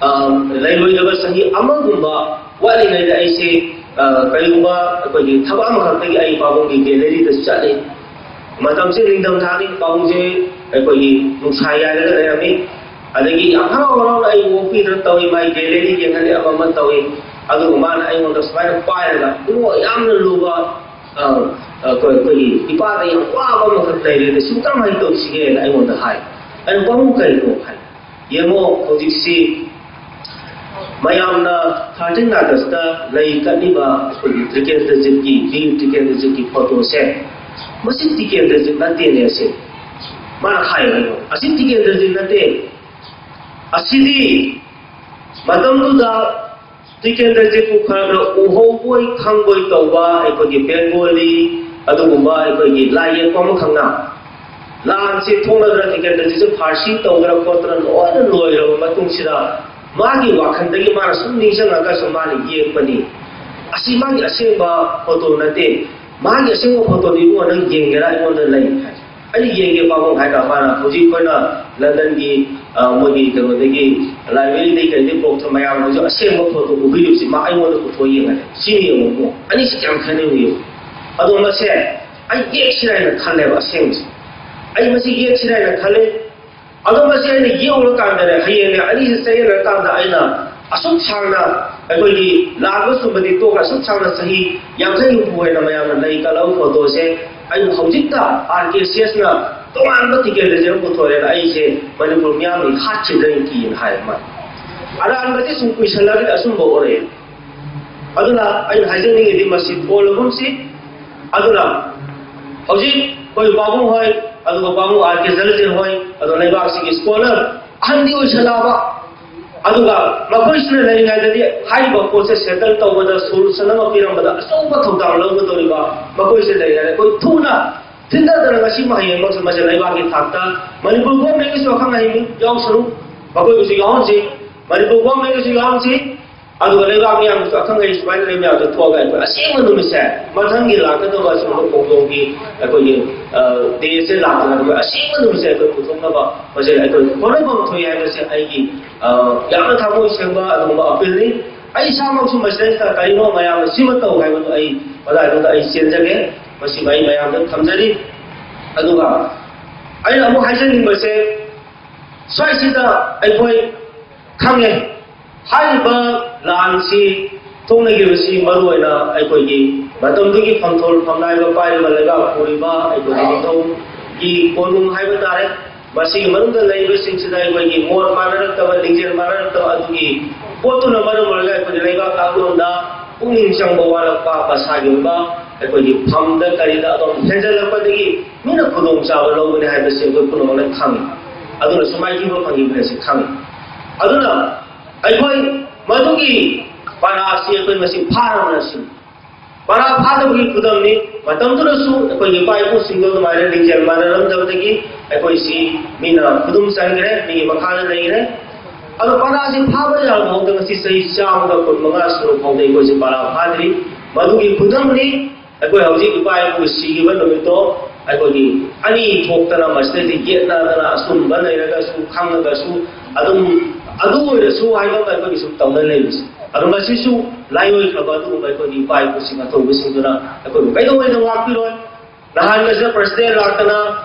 ꯑ, ꯂꯩꯔꯣꯏꯗꯕ ꯆꯍꯤ ꯑꯃꯒꯨꯝꯕ ꯋꯥꯠꯂꯤꯉꯩꯗ ꯑꯩꯁꯦ, ꯑ, ꯀꯔꯤꯒꯨꯝꯕ ꯑꯩꯈꯣꯏꯒꯤ ꯊꯕꯛ ꯑꯃꯈꯛꯇꯒꯤ ꯑꯩ ꯄꯥꯕꯨꯡꯒꯤ ꯒꯦꯂꯔꯤꯗ ꯆꯠꯂꯤ꯫ ꯃꯇꯝꯁꯦ ꯅꯤꯡꯊꯝꯊꯥꯅꯤ, ꯄꯥꯕꯨꯡꯁꯦ ꯑꯩꯈꯣꯏꯒꯤ ꯅꯨꯡꯁꯥ ꯌꯥꯏꯔꯒ ꯂꯩꯔꯝꯃꯤ꯫ ꯑꯗꯒꯤ ꯌꯥꯝ ꯍꯔꯥꯎ ꯍꯔꯥꯎꯅ ꯑꯩ walk ꯄꯤꯗꯅ ꯇꯧꯏ, ꯃꯥꯒꯤ ꯒꯦꯂꯔꯤ ꯌꯦꯡꯍꯜꯂꯤ, ꯑꯃ ꯑꯃ ꯇꯧꯏ꯫ ꯑꯗꯨꯒ ꯃꯥꯅ ꯑꯩꯉꯣꯟꯗ ꯁꯨꯃꯥꯏꯅ ꯄꯥꯏꯔꯒ, "ꯑꯣ, ꯌꯥꯝꯅ ꯂꯨꯕ, ꯑ, ꯑ, ꯑꯩꯈꯣꯏ-, ꯑꯩꯈꯣꯏꯒꯤ ꯏꯄꯥꯗ ꯌꯥꯝ ꯋꯥꯕ ꯑꯃꯈꯛ ꯂꯩꯔꯦ, ꯑꯗ ꯁꯤ ꯀꯔꯝꯍꯥꯏꯅ ꯇꯧꯁꯤꯒꯦꯅ?" ꯑꯩꯉꯣꯟꯗ ꯍꯥꯏ꯫ ꯑꯩꯅ, "ꯄꯥꯕꯨꯡ, ꯀꯔꯤꯅꯣ?" ꯍꯥꯏ꯫ "ꯌꯦꯡꯉꯣ, ꯍꯧꯖꯤꯛꯁꯤ ꯃꯌꯥꯝꯅ ꯊꯥꯔꯇꯤꯟ ꯑꯥꯒꯁꯇ ꯂꯩ ꯀꯠꯂꯤꯕ ꯑꯩꯈꯣꯏꯒꯤ ꯇꯤꯀꯦꯟꯗ꯭ꯔꯖꯤꯠꯀꯤ, ꯕꯤꯔ ꯇꯤꯀꯦꯟꯗ꯭ꯔꯖꯤꯠꯀꯤ ꯐꯣꯇꯣꯁꯦ, ꯃꯁꯤ ꯇꯤꯀꯦꯟꯗ꯭ꯔꯖꯤꯠ ꯅꯠꯇꯦꯅꯦ ꯑꯁꯦ꯫" ꯃꯥꯅ ꯍꯥꯏꯌꯦ, "ꯑꯁꯤ ꯇꯤꯀꯦꯟꯗ꯭ꯔꯖꯤꯠ ꯅꯠꯇꯦ, ꯑꯁꯤꯗꯤ ꯃꯇꯝꯗꯨꯗ ꯇꯤꯀꯦꯟꯗ꯭ꯔꯖꯤꯠꯄꯨ ꯈꯔ ꯈꯔ ꯎꯍꯧꯕꯣꯏ ꯈꯪꯕꯣꯏ ꯇꯧꯕ ꯑꯩꯈꯣꯏꯒꯤ ꯕꯦꯡꯒꯣꯂꯤ, ꯑꯗꯨꯒꯨꯝꯕ ꯑꯩꯈꯣꯏꯒꯤ ꯂꯥꯏ ꯌꯦꯛꯄ ꯑꯃꯈꯛꯅ ꯂꯥꯟꯁꯦ ꯊꯣꯛꯂꯗ꯭ꯔ ꯇꯤꯀꯦꯟꯗ꯭ꯔꯖꯤꯠꯁꯦ ꯐꯥꯔꯁꯤ ꯇꯧꯗꯅ ꯈꯣꯠꯇꯅ ꯂꯣꯏꯅ ꯂꯣꯏꯔꯕ ꯃꯇꯨꯡꯁꯤꯗ, ꯃꯥꯒꯤ ꯋꯥꯈꯜꯗꯒꯤ ꯃꯥꯅ ꯁꯨꯝ ꯅꯤꯡꯁꯤꯡꯉꯒꯁꯨ ꯃꯥꯅ ꯌꯦꯛꯄꯅꯤ꯫ ꯑꯁꯤ ꯃꯥꯒꯤ ꯑꯁꯦꯡꯕ ꯐꯣꯇꯣ ꯅꯠꯇꯦ, ꯃꯥꯒꯤ ꯑꯁꯦꯡꯕ ꯐꯣꯇꯣꯗꯤ ꯏꯕꯨꯡꯉꯣ ꯅꯪ ꯌꯦꯡꯒꯦꯔꯥ, ꯑꯩꯉꯣꯟꯗ ꯂꯩ ꯍꯥꯏ꯫ ꯑꯩꯅ ꯌꯦꯡꯒꯦ ꯄꯥꯕꯨꯡ ꯍꯥꯏꯔꯒ ꯃꯥꯅ ꯍꯧꯖꯤꯛ ꯑꯩꯈꯣꯏꯅ ꯂꯟꯗꯟꯒꯤ, ꯑ, ꯃꯣꯏꯒꯤ ꯀꯩꯅꯣꯗꯒꯤ, ꯂꯥꯏꯕ꯭ꯔꯦꯔꯤꯗꯒꯤ ꯀꯩꯗꯒꯤ ꯄꯨꯔꯛꯄ ꯃꯌꯥꯝ ꯑꯃꯁꯨ ꯑꯁꯦꯡꯕ ꯐꯣꯇꯣ ꯎꯕꯤꯔꯤꯕꯁꯤ ꯃꯥ ꯑꯩꯉꯣꯟꯗ ꯄꯨꯊꯣꯛꯑ ꯌꯦꯡꯍꯜꯂꯦ꯫ ꯁꯤ ꯌꯦꯡꯉꯨꯀꯣ, ꯑꯅꯤꯁꯤ ꯀꯌꯥꯝ ꯈꯦꯠꯅꯩ ꯌꯦꯡꯉꯨ꯫ ꯑꯗꯣ ꯃꯁꯦ ꯑꯩ ꯌꯦꯛꯁꯤꯔꯥ ꯍꯥꯏꯅ ꯈꯜꯂꯦꯕ ꯑꯁꯦꯡꯕꯁꯦ꯫ ꯑꯩ ꯃꯁꯤ ꯌꯦꯛꯁꯤꯔꯥ ꯍꯥꯏꯅ ꯈꯜꯂꯦ꯫ ꯑꯗꯣ ꯃꯁꯤ ꯑꯩꯅ ꯌꯦꯛꯎꯔꯀꯥꯟꯗꯅꯦ, ꯍꯌꯦꯡꯅꯦ ꯑꯅꯤꯁꯤ ꯆꯌꯦꯠꯅꯔꯀꯥꯟꯗ ꯑꯩꯅ ꯑꯁꯨꯛ ꯁꯥꯡꯅ ꯑꯩꯈꯣꯏꯒꯤ ꯂꯥꯟꯕ ꯆꯨꯝꯕꯗꯤ ꯇꯣꯛꯈ꯭ꯔ ꯑꯁꯨꯛ ꯁꯥꯡꯅ ꯆꯍꯤ ꯌꯥꯡꯈꯩ ꯍꯨꯝꯐꯨ ꯍꯦꯟꯅ ꯃꯌꯥꯝꯅ ꯂꯩ ꯀꯠꯂꯕ ꯐꯣꯇꯣꯁꯦ ꯑꯩꯕꯨ ꯍꯧꯖꯤꯛꯇ ꯑꯥꯔ ꯀꯦ ꯁꯤ ꯑꯦꯁꯅ ꯇꯣꯉꯥꯟꯕ ꯇꯤꯀꯦꯠ ꯔꯤꯖꯜ ꯄꯨꯊꯣꯔꯛꯑꯦꯅ ꯑꯩꯁꯦ ꯃꯅꯤꯄꯨꯔ ꯃꯤꯌꯥꯝꯅ ꯍꯥꯠꯈꯤꯗ꯭ꯔꯅ ꯀꯤꯌꯦꯅ ꯍꯥꯏ ꯃꯥ꯫ ꯑꯔꯥꯟꯕꯗꯤ ꯁꯨꯝ ꯀꯨꯏꯁꯜꯂꯒꯗꯤ ꯑꯆꯨꯝꯕ ꯑꯣꯏꯔꯛꯑꯦ꯫ ꯑꯗꯨꯅ ꯑꯩꯅ ꯍꯥꯏꯖꯅꯤꯡꯉꯤꯗꯤ ꯃꯁꯤ ꯄꯣꯜꯂꯒꯨꯝꯁꯤ꯫ ꯑꯗꯨꯅ ꯍꯧꯖꯤꯛ ꯑꯩꯈꯣꯏ ꯄꯥꯕꯨꯡ ꯍꯣꯏ, ꯑꯗꯨꯒ ꯄꯥꯕꯨꯡ ꯑꯥꯔ ꯀꯦ ꯖꯂꯖꯤꯠ ꯍꯣꯏ, ꯑꯗꯨꯒ ꯂꯩꯕꯥꯛꯁꯤꯒꯤ ꯁ꯭ꯀꯣꯂꯔ ꯑꯍꯟꯗꯤ ꯑꯣꯏꯁꯜꯂꯛꯑꯕ, ꯑꯗꯨꯒ ꯃꯈꯣꯏꯁꯤꯅ ꯂꯩꯔꯤꯉꯩꯗꯗꯤ ꯍꯥꯏꯔꯤꯕ ꯄꯣꯠꯁꯦ ꯁꯦꯇꯜ ꯇꯧꯕꯗ, ꯁꯣꯂꯨꯁꯟ ꯑꯃ ꯄꯤꯔꯝꯕꯗ ꯑꯆꯧꯕ ꯊꯧꯗꯥꯡ ꯂꯧꯒꯗꯧꯔꯤꯕ ꯃꯈꯣꯏꯁꯦ ꯂꯩꯔꯤꯉꯩꯗ ꯑꯩꯈꯣꯏ ꯊꯨꯅ ꯊꯤꯟꯊꯗꯅ ꯉꯁꯤꯃꯛ ꯍꯌꯦꯡꯃꯛꯁꯨ ꯃꯁꯤ ꯂꯩꯕꯥꯛꯀꯤ ꯊꯥꯛꯇ ꯃꯅꯤꯄꯨꯔ ꯒꯣꯔꯃꯦꯟꯒꯤꯁꯨ ꯑꯈꯪ ꯑꯍꯩ ꯌꯥꯎꯁꯅꯨ, ꯃꯈꯣꯏꯕꯨꯁꯨ ꯌꯥꯎꯍꯟꯁꯤ, ꯃꯅꯤꯄꯨꯔ ꯒꯣꯔꯃꯦꯟꯒꯤꯁꯨ ꯌꯥꯎꯍꯟꯁꯤ꯫ ꯑꯗꯨꯒ ꯂꯩꯕꯥꯛ ꯃꯤꯌꯥꯝꯒꯤꯁꯨ ꯑꯈꯪ ꯑꯍꯩ ꯁꯨꯃꯥꯏꯅ ꯂꯩꯕ ꯃꯌꯥꯝꯗꯣ ꯊꯣꯛꯑꯒ ꯑꯩꯈꯣꯏ ꯑꯁꯦꯡꯕ ꯅꯨꯃꯤꯠꯁꯦ, ꯃꯊꯪꯒꯤ ꯂꯥꯛꯀꯗꯕ ꯑꯁꯤꯒꯨꯝꯕ ꯈꯣꯡꯖꯣꯝꯒꯤ ꯑꯩꯈꯣꯏꯒꯤ, ꯑ, ꯗꯦꯁꯦ ꯂꯥꯛꯀꯗꯕ ꯑꯁꯦꯡꯕ ꯅꯨꯃꯤꯠꯁꯦ ꯑꯩꯈꯣꯏ ꯄꯨꯊꯣꯛꯅꯕ ꯃꯁꯤ ꯑꯩꯈꯣꯏ ꯍꯣꯠꯅꯐꯝ ꯊꯣꯛꯏ ꯍꯥꯏꯕꯁꯦ ꯑꯩꯒꯤ, ꯑ, ꯌꯥꯝꯅ ꯊꯃꯣꯏ ꯁꯦꯡꯕ ꯑꯗꯨꯒꯨꯝꯕ ꯑꯄꯤꯜꯅꯤ꯫ ꯑꯩ ꯏꯁꯥꯃꯛꯁꯨ ꯃꯁꯤꯗꯩꯁꯤꯗ ꯀꯔꯤꯅꯣ ꯃꯌꯥꯝꯅ ꯁꯤꯃ ꯇꯧ ꯍꯥꯏꯕꯗꯨ ꯑꯩ ꯃꯗꯥꯏꯗꯨꯗ ꯑꯩ ꯆꯦꯟꯖꯒꯦ꯫ ꯃꯁꯤꯃ ꯑꯩ ꯃꯌꯥꯝꯗ ꯊꯝꯖꯔꯤ꯫ ꯑꯗꯨꯒ ꯑꯩꯅ ꯑꯃꯨꯛ ꯍꯥꯏꯖꯅꯤꯡꯕꯁꯦ, ꯁ꯭ꯋꯥꯏꯁꯤꯗ ꯑꯩꯈꯣꯏ ꯈꯪꯉꯦ, ꯍꯥꯏꯔꯤꯕ ꯂꯥꯟꯁꯤ ꯊꯣꯛꯅꯈꯤꯕꯁꯤ ꯃꯔꯨꯑꯣꯏꯅ ꯑꯩꯈꯣꯏꯒꯤ ꯃꯇꯝꯗꯨꯒꯤ ꯐꯝꯊꯣꯜ ꯐꯝꯅꯥꯏꯕ ꯄꯥꯏꯔꯤꯕ ꯂꯩꯕꯥꯛ ꯄꯨꯔꯤꯕ ꯑꯩꯈꯣꯏꯒꯤ ꯅꯤꯡꯊꯧꯒꯤ ꯀꯣꯅꯨꯡ ꯍꯥꯏꯕ ꯇꯥꯔꯦ, ꯃꯁꯤꯒꯤ ꯃꯅꯨꯡꯗ ꯂꯩꯔꯤꯕꯁꯤꯡꯁꯤꯗ ꯑꯩꯈꯣꯏꯒꯤ ꯃꯣꯠ ꯃꯥꯟꯅꯔꯛꯇꯕ, ꯂꯤꯡꯖꯦꯜ ꯃꯥꯟꯅꯔꯛꯇꯕ ꯑꯗꯨꯒꯤ ꯄꯣꯠꯇꯨꯅ ꯃꯔꯝ ꯑꯣꯏꯔꯒ ꯑꯩꯈꯣꯏꯒꯤ ꯂꯩꯕꯥꯛ ꯀꯥꯡꯂꯣꯟꯗ ꯄꯨꯛꯅꯤꯡ ꯆꯪꯕ ꯋꯥꯠꯂꯛꯄ, ꯃꯁꯥꯒꯤ ꯑꯣꯏꯕ ꯑꯩꯈꯣꯏꯒꯤ ꯐꯝꯗ ꯀꯔꯤꯗ ꯑꯗꯨꯝ ꯍꯦꯟꯖꯜꯂꯛꯄꯗꯒꯤ ꯃꯤꯅ ꯈꯨꯗꯣꯡꯆꯥꯕ ꯂꯧꯕꯅꯤ ꯍꯥꯏꯕꯁꯤ ꯑꯩꯈꯣꯏ ꯄꯨꯝꯅꯃꯛꯅ ꯈꯪꯉꯤ꯫ ꯑꯗꯨꯅꯁꯨ ꯃꯥꯏꯊꯤꯕ ꯐꯪꯈꯤꯕꯅꯤ ꯍꯥꯏꯁꯤ ꯈꯪꯉꯤ꯫ ꯑꯗꯨꯅ ꯑꯩꯈꯣꯏ ꯃꯗꯨꯒꯤ ꯄꯔꯥ ꯑꯁꯤ ꯑꯩꯈꯣꯏ ꯃꯁꯤ ꯐꯥꯔꯕ꯭ꯔꯥ ꯁꯤꯅꯤ꯫ ꯄꯔꯥ ꯐꯥꯗꯕꯒꯤ ꯈꯨꯗꯝꯅꯤ꯫ ꯃꯇꯝꯗꯨꯗꯁꯨ ꯑꯩꯈꯣꯏꯒꯤ ꯏꯄꯥ ꯏꯄꯨꯁꯤꯡꯗꯣ ꯑꯗꯨꯃꯥꯏꯅ ꯂꯤꯡꯖꯦꯜ ꯃꯥꯟꯅꯔꯝꯗꯕꯗꯒꯤ ꯑꯩꯈꯣꯏꯁꯤ ꯃꯤꯅ ꯈꯨꯗꯨꯝ ꯆꯟꯈ꯭ꯔꯦ, ꯃꯤꯒꯤ ꯃꯈꯥꯗ ꯂꯩꯈ꯭ꯔꯦ꯫ ꯑꯗꯣ ꯄꯔꯥꯁꯤ ꯐꯥꯕ ꯌꯥꯔꯕ ꯐꯥꯎꯗ ꯉꯁꯤ ꯆꯍꯤ ꯆꯥꯝꯃꯒ ꯀꯨꯟ ꯃꯉꯥ ꯁꯨꯔ ꯐꯥꯎꯗ ꯑꯩꯈꯣꯏꯁꯤ ꯄꯔꯥ ꯐꯥꯗ꯭ꯔꯤ꯫ ꯃꯗꯨꯒꯤ ꯈꯨꯗꯝꯅꯤ꯫ ꯑꯩꯈꯣꯏ ꯍꯧꯖꯤꯛ ꯏꯄꯥ ꯏꯄꯨ ꯁꯤꯈꯤꯕ ꯅꯨꯃꯤꯠꯇꯣ ꯑꯩꯈꯣꯏꯒꯤ ꯑꯅꯤ ꯊꯣꯛꯇꯅ ꯃꯁꯤꯗꯩꯗꯤ ꯌꯦꯠꯅꯗꯅ ꯑꯆꯨꯝꯕ ꯂꯩꯔꯒꯁꯨ ꯈꯪꯉꯒꯁꯨ ꯑꯗꯨꯝ ꯑꯗꯨ ꯑꯣꯏꯔꯁꯨ ꯍꯥꯏꯕ ꯑꯃ ꯑꯩꯈꯣꯏꯒꯤ ꯁꯨꯝ ꯇꯧꯅ ꯂꯩꯕꯁꯦ꯫ ꯑꯗꯣ ꯃꯁꯤꯁꯨ ꯂꯥꯏꯑꯣꯏꯈ꯭ꯔꯕ ꯑꯗꯨꯒꯨꯝꯕ ꯑꯩꯈꯣꯏꯒꯤ ꯏꯄꯥ ꯏꯄꯨꯁꯤꯡ ꯑꯆꯧꯕꯁꯤꯡꯗꯨꯅ ꯑꯩꯈꯣꯏꯕꯨ ꯀꯩꯗꯧꯉꯩꯗ ꯉꯥꯛꯄꯤꯔꯣꯏ꯫ ꯅꯍꯥꯟꯒꯁꯤꯗ ꯄ꯭ꯔꯁꯤꯗꯦꯟ ꯂꯥꯛꯇꯅ,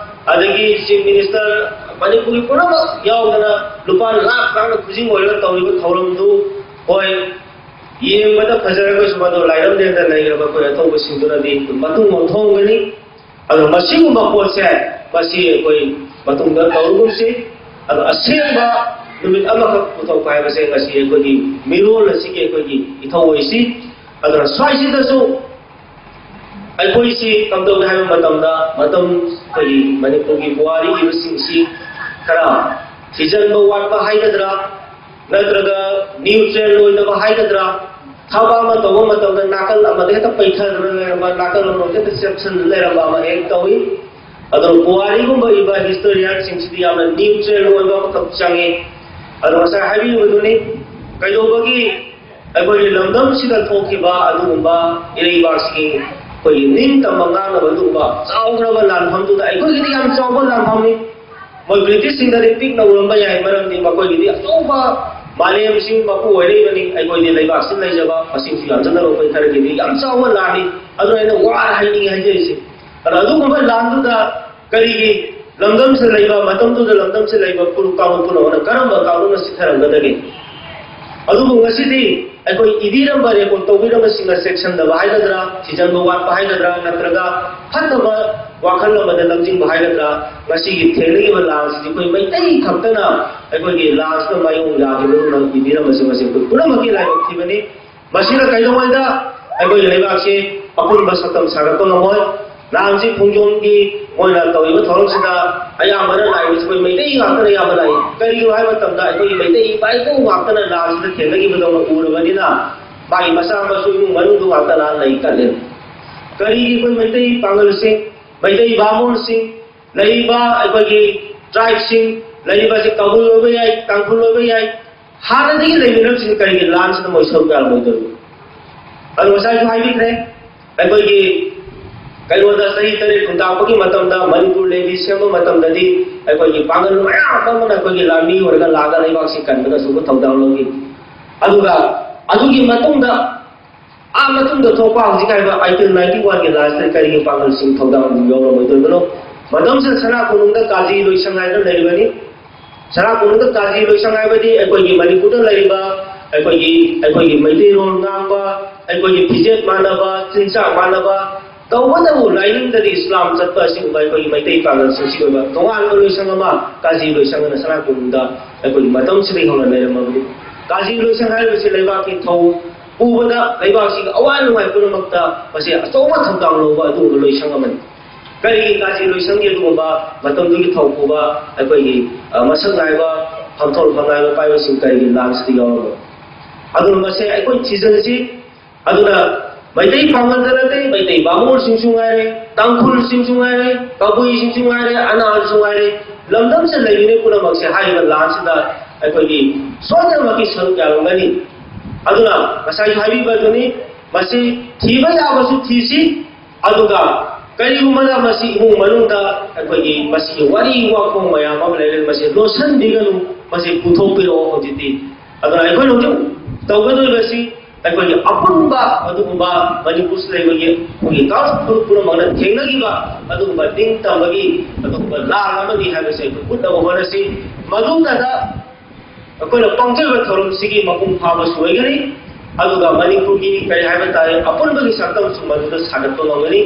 ꯑꯗꯒꯤ ꯆꯤꯐ ꯃꯤꯅꯤꯁꯇꯔ, ꯃꯅꯤꯄꯨꯔꯒꯤ ꯄꯨꯝꯅꯃꯛ ꯌꯥꯎꯗꯅ ꯂꯨꯄꯥ ꯂꯥꯛ ꯂꯥꯛꯅ ꯈꯨꯖꯤꯡ ꯑꯣꯏꯔꯒ ꯇꯧꯔꯤꯕ ꯊꯧꯔꯝꯗꯨ, ꯍꯣꯏ, ꯌꯦꯡꯕꯗ ꯐꯖꯔꯒꯁꯨ ꯃꯗꯨ ꯂꯥꯏꯔꯝꯗꯦꯟꯗ ꯂꯩꯈ꯭ꯔꯕ ꯑꯩꯈꯣꯏ ꯑꯊꯧꯕꯁꯤꯡꯗꯨꯅꯗꯤ ꯃꯇꯨꯡ ꯑꯣꯟꯊꯣꯛꯑꯝꯒꯅꯤ꯫ ꯑꯗꯣ ꯃꯁꯤꯒꯨꯝꯕ ꯄꯣꯠꯁꯦ ꯃꯁꯤ ꯑꯩꯈꯣꯏ ꯃꯇꯨꯡꯗ ꯇꯧꯔꯒꯨꯝꯁꯤ꯫ ꯑꯗꯣ ꯑꯁꯦꯡꯕ ꯅꯨꯃꯤꯠ ꯑꯃꯈꯛ ꯄꯨꯊꯣꯛꯄ ꯍꯥꯏꯕꯁꯦ ꯉꯁꯤ ꯑꯩꯈꯣꯏꯒꯤ ꯃꯤꯔꯣꯜ ꯑꯁꯤꯒꯤ ꯑꯩꯈꯣꯏꯒꯤ ꯏꯊꯧ ꯑꯣꯏꯁꯤ꯫ ꯑꯗꯨꯅ ꯁ꯭ꯋꯥꯏꯁꯤꯗꯁꯨ ꯑꯩꯈꯣꯏꯁꯤ ꯀꯝꯗꯧꯒꯦ ꯍꯥꯏꯕ ꯃꯇꯝꯗ, ꯃꯇꯝ ꯑꯩꯈꯣꯏꯒꯤ ꯃꯅꯤꯄꯨꯔꯒꯤ ꯄꯨꯋꯥꯔꯤ ꯏꯕꯁꯤꯡꯁꯤ ꯈꯔ ꯊꯤꯖꯤꯟꯕ ꯋꯥꯠꯄ ꯍꯥꯏꯒꯗ꯭ꯔꯥ, ꯅꯠꯇ꯭ꯔꯒ ꯅ꯭ꯌꯨꯇ꯭ꯔꯦꯜ ꯑꯣꯏꯗꯕ ꯍꯥꯏꯒꯗ꯭ꯔꯥ, ꯊꯕꯛ ꯑꯃ ꯇꯧꯕ ꯃꯇꯝꯗ ꯅꯥꯀꯜ ꯑꯃꯗ ꯍꯦꯛꯇ ꯄꯩꯊꯗꯨꯅ ꯂꯩꯔꯝꯕ, ꯅꯥꯀꯜ ꯑꯃꯗ ꯍꯦꯛꯇ ꯆꯦꯞꯁꯤꯟꯗꯨꯅ ꯂꯩꯔꯝꯕ ꯑꯃ ꯍꯦꯛ ꯇꯧꯏ꯫ ꯑꯗꯨꯅ ꯄꯨꯋꯥꯔꯤꯒꯨꯝꯕ ꯏꯕ ꯍꯤꯁꯇꯣꯔꯤꯌꯥꯟꯁꯤꯡꯁꯤꯗꯤ ꯌꯥꯝꯅ ꯅ꯭ꯌꯨꯇ꯭ꯔꯦꯜ ꯑꯣꯏꯕ ꯑꯃꯈꯛ ꯆꯪꯉꯤ꯫ ꯑꯗꯣ ꯉꯁꯥꯏ ꯍꯥꯏꯕꯤꯔꯤꯕꯗꯨꯅꯤ, ꯀꯩꯗꯧꯕꯒꯤ ꯑꯩꯈꯣꯏꯒꯤ ꯂꯝꯗꯝꯁꯤꯗ ꯊꯣꯛꯈꯤꯕ ꯑꯗꯨꯒꯨꯝꯕ ꯏꯔꯩꯕꯥꯛꯁꯤꯒꯤ ꯑꯩꯈꯣꯏꯒꯤ ꯅꯤꯡꯇꯝꯕ ꯉꯥꯛꯅꯕ ꯑꯗꯨꯒꯨꯝꯕ ꯆꯥꯎꯈ꯭ꯔꯕ ꯂꯥꯟꯐꯝꯗꯨꯗ ꯑꯩꯈꯣꯏꯒꯤꯗꯤ ꯌꯥꯝ ꯆꯥꯎꯕ ꯂꯥꯟꯐꯝꯅꯤ꯫ ꯃꯣꯏ ꯕ꯭ꯔꯤꯇꯤꯁꯁꯤꯡꯗꯗꯤ ꯄꯤꯛꯅ ꯎꯔꯝꯕ ꯌꯥꯏ, ꯃꯔꯝꯗꯤ ꯃꯈꯣꯏꯒꯤꯗꯤ ꯑꯆꯧꯕ ꯃꯥꯂꯦꯝꯁꯤ ꯃꯄꯨ ꯑꯣꯏꯔꯛꯏꯕꯅꯤ꯫ ꯑꯩꯈꯣꯏꯗꯤ ꯂꯩꯕꯥꯛꯁꯤ ꯂꯩꯖꯕ, ꯃꯁꯤꯡꯁꯨ ꯌꯥꯝꯖꯗꯕ ꯑꯩꯈꯣꯏ ꯈꯔꯒꯤꯗꯤ ꯌꯥꯝ ꯆꯥꯎꯕ ꯂꯥꯟꯅꯤ꯫ ꯑꯗꯨꯅ ꯑꯩꯅ ꯋꯥꯔ ꯍꯥꯏꯅꯤꯡꯉꯤ ꯍꯥꯏꯖꯔꯤꯁꯦ꯫ ꯑꯗꯣ ꯑꯗꯨꯒꯨꯝꯕ ꯂꯥꯟꯗꯨꯗ ꯀꯔꯤꯒꯤ ꯂꯝꯗꯝꯁꯤꯗ ꯂꯩꯕ, ꯃꯇꯝꯗꯨꯗ ꯂꯝꯗꯝꯁꯤꯗ ꯂꯩꯕ ꯐꯨꯔꯨꯞ ꯀꯥꯡꯂꯨꯞ ꯄꯨꯝꯅꯃꯛꯅ ꯀꯔꯝꯕ ꯀꯥꯡꯂꯨꯞꯅ ꯆꯤꯊꯔꯝꯒꯗꯒꯦ? ꯑꯗꯨꯕꯨ ꯉꯁꯤꯗꯤ ꯑꯩꯈꯣꯏ ꯏꯕꯤꯔꯝꯕ, ꯔꯦꯀꯣꯔꯠ ꯇꯧꯕꯤꯔꯝꯕꯁꯤꯡꯅ ꯆꯦꯛꯁꯤꯟꯗꯕ ꯍꯥꯏꯒꯗ꯭ꯔꯥ, ꯊꯤꯖꯤꯟꯕ ꯋꯥꯠꯄ ꯍꯥꯏꯒꯗ꯭ꯔꯥ, ꯅꯠꯇ꯭ꯔꯒ ꯐꯠꯇꯕ ꯋꯥꯈꯜ ꯑꯃꯗ ꯂꯝꯖꯤꯡꯕ ꯍꯥꯏꯒꯗ꯭ꯔꯥ, ꯉꯁꯤꯒꯤ ꯊꯦꯡꯅꯈꯤꯕ ꯂꯥꯟꯁꯤꯗꯤ ꯑꯩꯈꯣꯏ ꯃꯩꯇꯩ ꯈꯛꯇꯅ ꯑꯩꯈꯣꯏꯒꯤ ꯂꯥꯟꯁꯤꯗ ꯃꯥꯌꯣꯛ ꯌꯥꯈꯤꯕꯗꯨꯅ ꯏꯕꯤꯔꯝꯕꯁꯦ ꯃꯁꯤ ꯑꯩꯈꯣꯏ ꯄꯨꯝꯅꯃꯛꯀꯤ ꯂꯥꯏꯕꯛ ꯊꯤꯕꯅꯤ꯫ ꯃꯁꯤꯅ ꯀꯩꯗꯧꯉꯩꯗ ꯑꯩꯈꯣꯏꯒꯤ ꯂꯩꯕꯥꯛꯁꯤ ꯑꯄꯨꯟꯕ ꯁꯛꯇꯝ ꯁꯥꯒꯠꯄ ꯉꯝꯃꯣꯏ꯫ ꯂꯥꯟꯁꯤ ꯈꯣꯡꯖꯣꯝꯒꯤ ꯃꯣꯏꯅ ꯇꯧꯔꯤꯕ ꯊꯧꯔꯝꯁꯤꯗ ꯑꯌꯥꯝꯕꯅ ꯂꯥꯛꯏꯕꯁꯤ ꯑꯩꯈꯣꯏ ꯃꯩꯇꯩ ꯉꯥꯛꯇꯅ ꯑꯌꯥꯝꯕ ꯂꯥꯛꯏ꯫ ꯀꯔꯤꯒꯤꯅꯣ ꯍꯥꯏꯕ ꯃꯇꯝꯗ ꯑꯩꯈꯣꯏꯒꯤ ꯃꯩꯇꯩ ꯏꯄꯥ ꯏꯄꯨ ꯉꯥꯛꯇꯅ ꯂꯥꯟꯁꯤꯗ ꯊꯦꯡꯅꯈꯤꯕꯗꯧꯅ ꯎꯔꯕꯅꯤꯅ ꯃꯥꯒꯤ ꯃꯆꯥ ꯃꯁꯨ ꯏꯃꯨꯡ ꯃꯅꯨꯡꯗꯨ ꯉꯥꯛꯇ ꯂꯥꯟ ꯂꯩ ꯀꯠꯂꯦ꯫ ꯀꯔꯤꯒꯤ ꯑꯩꯈꯣꯏ ꯃꯩꯇꯩ ꯄꯥꯉꯜꯁꯤꯡ, ꯃꯩꯇꯩ ꯕꯥꯃꯣꯟꯁꯤꯡ, ꯂꯩꯔꯤꯕ ꯑꯩꯈꯣꯏꯒꯤ tribeꯁꯤꯡ, ꯂꯩꯔꯤꯕꯁꯤ ꯀꯕꯨꯏ ꯑꯣꯏꯕ ꯌꯥꯏ, ꯇꯥꯡꯈꯨꯜ ꯑꯣꯏꯕ ꯌꯥꯏ, ꯍꯥꯟꯅꯗꯒꯤ ꯂꯩꯃꯤꯟꯅꯔꯤꯕꯁꯤꯡ ꯀꯔꯤꯒꯤ ꯂꯥꯟꯁꯤꯗ ꯃꯣꯏ ꯁꯔꯨꯛ ꯌꯥꯔꯝꯃꯣꯏꯗꯧꯔꯤꯕ? ꯑꯗꯨ ꯉꯁꯥꯏꯁꯨ ꯍꯥꯏꯕꯤꯈ꯭ꯔꯦ, ꯑꯩꯈꯣꯏꯒꯤ ꯀꯩꯅꯣꯗ ꯆꯍꯤ ꯇꯔꯦꯠ ꯈꯨꯟꯇꯥꯛꯄꯒꯤ ꯃꯇꯝꯗ ꯃꯅꯤꯄꯨꯔ ꯂꯦꯕꯤ ꯁꯦꯝꯕ ꯃꯇꯝꯗꯗꯤ ꯑꯩꯈꯣꯏꯒꯤ ꯄꯥꯡꯒꯜ ꯃꯌꯥꯝ ꯑꯃꯅ ꯑꯩꯈꯣꯏꯒꯤ ꯂꯥꯟꯃꯤ ꯑꯣꯏꯔꯒ ꯂꯥꯛꯑꯒ ꯂꯩꯕꯥꯛꯁꯤ ꯀꯟꯕꯗ ꯑꯆꯧꯕ ꯊꯧꯗꯥꯡ ꯂꯧꯈꯤ꯫ ꯑꯗꯨꯒ ꯑꯗꯨꯒꯤ ꯃꯇꯨꯡꯗ ꯑꯥ ꯃꯇꯨꯡꯗ ꯊꯣꯛꯄ ꯍꯧꯖꯤꯛ ꯍꯥꯏꯕ ꯑꯥꯏꯇꯤꯟ ꯅꯥꯏꯟꯇꯤ ꯋꯥꯟꯒꯤ ꯂꯥꯟꯁꯤꯗ ꯀꯔꯤꯒꯤ ꯄꯥꯡꯒꯜꯁꯤꯡ ꯊꯧꯗꯥꯡ ꯌꯥꯎꯔꯝꯃꯣꯏꯗꯣꯏꯕꯅꯣ? ꯃꯇꯝꯁꯤꯗ ꯁꯅꯥ ꯀꯣꯅꯨꯡꯗ ꯀꯥꯖꯤ ꯂꯣꯏꯁꯪ ꯍꯥꯏꯅ ꯂꯩꯔꯤꯕꯅꯤ꯫ ꯁꯅꯥ ꯀꯣꯅꯨꯡꯗ ꯀꯥꯖꯤ ꯂꯣꯏꯁꯪ ꯍꯥꯏꯕꯗꯤ ꯑꯩꯈꯣꯏꯒꯤ ꯃꯅꯤꯄꯨꯔꯗ ꯂꯩꯔꯤꯕ ꯑꯩꯈꯣꯏꯒꯤ, ꯑꯩꯈꯣꯏꯒꯤ ꯃꯩꯇꯩꯔꯣꯜ ꯉꯥꯡꯕ, ꯑꯩꯈꯣꯏꯒꯤ ꯐꯤꯖꯦꯠ ꯃꯥꯟꯅꯕ, ꯆꯤꯟꯖꯥꯛ ꯃꯥꯟꯅꯕ, ꯇꯧꯕꯇꯕꯨ ꯂꯥꯏꯅꯤꯡꯗꯗꯤ ꯏꯁꯂꯥꯝ ꯆꯠꯄ ꯑꯁꯤꯒꯨꯝꯕ ꯑꯩꯈꯣꯏꯒꯤ ꯃꯩꯇꯩ ꯄꯥꯉꯜꯁꯤꯡꯁꯤꯒꯤ ꯑꯣꯏꯕ ꯇꯣꯉꯥꯟꯕ ꯂꯣꯏꯁꯪ ꯑꯃ ꯀꯥꯖꯤ ꯂꯣꯏꯁꯪ ꯑꯅ ꯁꯅꯥ ꯀꯣꯅꯨꯡꯗ ꯑꯩꯈꯣꯏꯒꯤ ꯃꯇꯝꯁꯤꯗꯒꯤ ꯍꯧꯅ ꯂꯩꯔꯝꯃꯕꯅꯤ꯫ ꯀꯥꯖꯤ ꯂꯣꯏꯁꯪ ꯍꯥꯏꯔꯤꯕꯁꯤ ꯂꯩꯕꯥꯛꯀꯤ ꯊꯧ ꯄꯨꯕꯗ, ꯂꯩꯕꯥꯛꯁꯤꯒꯤ ꯑꯋꯥ ꯅꯨꯡꯉꯥꯏ ꯄꯨꯝꯅꯃꯛꯇ ꯃꯁꯤ ꯑꯆꯧꯕ ꯊꯧꯗꯥꯡ ꯂꯧꯕ ꯑꯗꯨꯒꯨꯝꯕ ꯂꯣꯏꯁꯪ ꯑꯃꯅꯤ꯫ ꯀꯔꯤꯒꯤ ꯀꯥꯖꯤ ꯂꯣꯏꯁꯪꯒꯤ ꯑꯗꯨꯒꯨꯝꯕ ꯃꯇꯝꯗꯨꯒꯤ ꯊꯧ ꯄꯨꯕ ꯑꯩꯈꯣꯏꯒꯤ, ꯑ, ꯃꯁꯛ ꯅꯥꯏꯕ, ꯐꯝꯊꯧ ꯐꯝꯅꯥꯏꯕ ꯄꯥꯏꯕꯁꯤꯡ ꯀꯔꯤꯒꯤ ꯂꯥꯟꯁꯤꯗ ꯌꯥꯎꯔꯝꯕ? ꯑꯗꯨꯅ ꯃꯁꯦ ꯑꯩꯈꯣꯏ ꯊꯤꯖꯤꯜꯂꯁꯤ꯫ ꯑꯗꯨꯅ ꯃꯩꯇꯩ ꯄꯥꯉꯜꯗ ꯅꯠꯇꯦ, ꯃꯩꯇꯩ ꯕꯥꯃꯣꯟꯁꯤꯡꯁꯨ ꯉꯥꯏꯔꯦ, ꯇꯥꯡꯈꯨꯜꯁꯤꯡꯁꯨ ꯉꯥꯏꯔꯦ, ꯀꯕꯨꯏꯁꯤꯡꯁꯨ ꯉꯥꯏꯔꯦ, ꯑꯅꯥꯜꯁꯨ ꯉꯥꯏꯔꯦ, ꯂꯝꯗꯝꯁꯤꯗ ꯂꯩꯔꯤꯕ ꯄꯨꯝꯅꯃꯛꯁꯦ ꯍꯥꯏꯔꯤꯕ ꯂꯥꯟꯁꯤꯗ ꯑꯩꯈꯣꯏꯒꯤ ꯁꯣꯏꯗꯅꯃꯛꯀꯤ ꯁꯔꯨꯛ ꯌꯥꯔꯝꯒꯅꯤ꯫ ꯑꯗꯨꯅ ꯉꯁꯥꯏ ꯍꯥꯏꯕꯤꯕ ꯑꯗꯨꯅꯤ, ꯃꯁꯤ ꯊꯤꯕ ꯌꯥꯕꯁꯨ ꯊꯤꯁꯤ, ꯑꯗꯨꯒ ꯀꯔꯤꯒꯨꯝꯕꯗ ꯃꯁꯤ ꯏꯃꯨꯡ ꯃꯅꯨꯡꯗ ꯑꯩꯈꯣꯏꯒꯤ ꯃꯁꯤꯒꯤ ꯋꯥꯔꯤ ꯋꯥꯈꯣꯡ ꯃꯌꯥꯝ ꯑꯃ ꯂꯩꯔꯦ, ꯃꯁꯤ ꯂꯣꯠꯁꯤꯟꯕꯤꯒꯅꯨ, ꯃꯁꯤ ꯄꯨꯊꯣꯛꯄꯤꯔꯛꯑꯣ ꯍꯧꯖꯤꯛꯇꯤ꯫ ꯑꯗꯨꯅ ꯑꯩꯈꯣꯏꯅ ꯍꯧꯖꯤꯛ ꯇꯧꯒꯗꯧꯔꯤꯕꯁꯤ ꯑꯩꯈꯣꯏꯒꯤ ꯑꯄꯨꯟꯕ ꯑꯗꯨꯒꯨꯝꯕ ꯃꯅꯤꯄꯨꯔꯁꯤꯗ ꯂꯩꯕꯒꯤ ꯑꯩꯈꯣꯏꯒꯤ ꯀꯥꯡꯂꯨꯞ ꯐꯨꯔꯨꯞ ꯄꯨꯝꯅꯃꯛꯅ ꯊꯦꯡꯅꯈꯤꯕ ꯑꯗꯨꯒꯨꯝꯕ ꯅꯤꯡꯇꯝꯕꯒꯤ ꯑꯗꯨꯒꯨꯝꯕ ꯂꯥꯟ ꯑꯃꯅꯤ ꯍꯥꯏꯕꯁꯦ ꯑꯩꯈꯣꯏ ꯎꯠꯅꯕ ꯍꯣꯠꯅꯁꯤ꯫ ꯃꯗꯨꯗꯗ ꯑꯩꯈꯣꯏꯅ ꯄꯥꯡꯊꯣꯛꯏꯕ ꯊꯧꯔꯝꯁꯤꯒꯤ ꯃꯄꯨꯡ ꯐꯥꯕꯁꯨ ꯑꯣꯏꯒꯅꯤ꯫ ꯑꯗꯨꯒ ꯃꯅꯤꯄꯨꯔꯒꯤ ꯀꯔꯤ ꯍꯥꯏꯕ ꯇꯥꯔꯦ, ꯑꯄꯨꯟꯕꯒꯤ ꯁꯛꯇꯝꯁꯨ ꯃꯗꯨꯗ ꯁꯥꯒꯠꯄ ꯉꯝꯒꯅꯤ꯫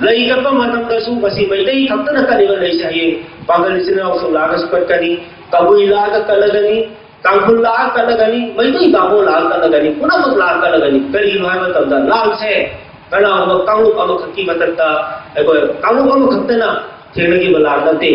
ꯂꯩ ꯀꯠꯄ ꯃꯇꯝꯗꯁꯨ ꯃꯁꯤ ꯃꯩꯇꯩ ꯈꯛꯇꯅ ꯀꯠꯂꯤꯕ ꯂꯩꯁꯦ ꯍꯌꯦꯡ ꯄꯥꯡꯒꯜ ꯏꯆꯤꯟ ꯏꯅꯥꯎꯁꯨ ꯂꯥꯛꯑꯒꯁꯨ ꯀꯠꯀꯅꯤ, ꯀꯕꯨꯏ ꯂꯥꯛꯑꯒ ꯀꯠꯂꯒꯅꯤ, ꯇꯥꯡꯈꯨꯜ ꯂꯥꯛꯑꯒ ꯀꯠꯂꯒꯅꯤ, ꯃꯩꯇꯩ ꯕꯥꯃꯣꯟ ꯂꯥꯛꯑꯒ ꯀꯠꯂꯒꯅꯤ, ꯄꯨꯝꯅꯃꯛ ꯂꯥꯛꯑꯒ ꯀꯠꯂꯒꯅꯤ꯫ ꯀꯔꯤꯒꯤꯅꯣ ꯍꯥꯏꯕ ꯃꯇꯝꯗ ꯂꯥꯟꯁꯦ ꯀꯅꯥꯒꯨꯝꯕ ꯀꯥꯡꯂꯨꯞ ꯑꯃꯈꯛꯀꯤ ꯃꯊꯛꯇ, ꯑꯩꯈꯣꯏ ꯀꯥꯡꯂꯨꯞ ꯑꯃꯈꯛꯇꯅ ꯊꯦꯡꯅꯈꯤꯕ ꯂꯥꯟ ꯅꯠꯇꯦ꯫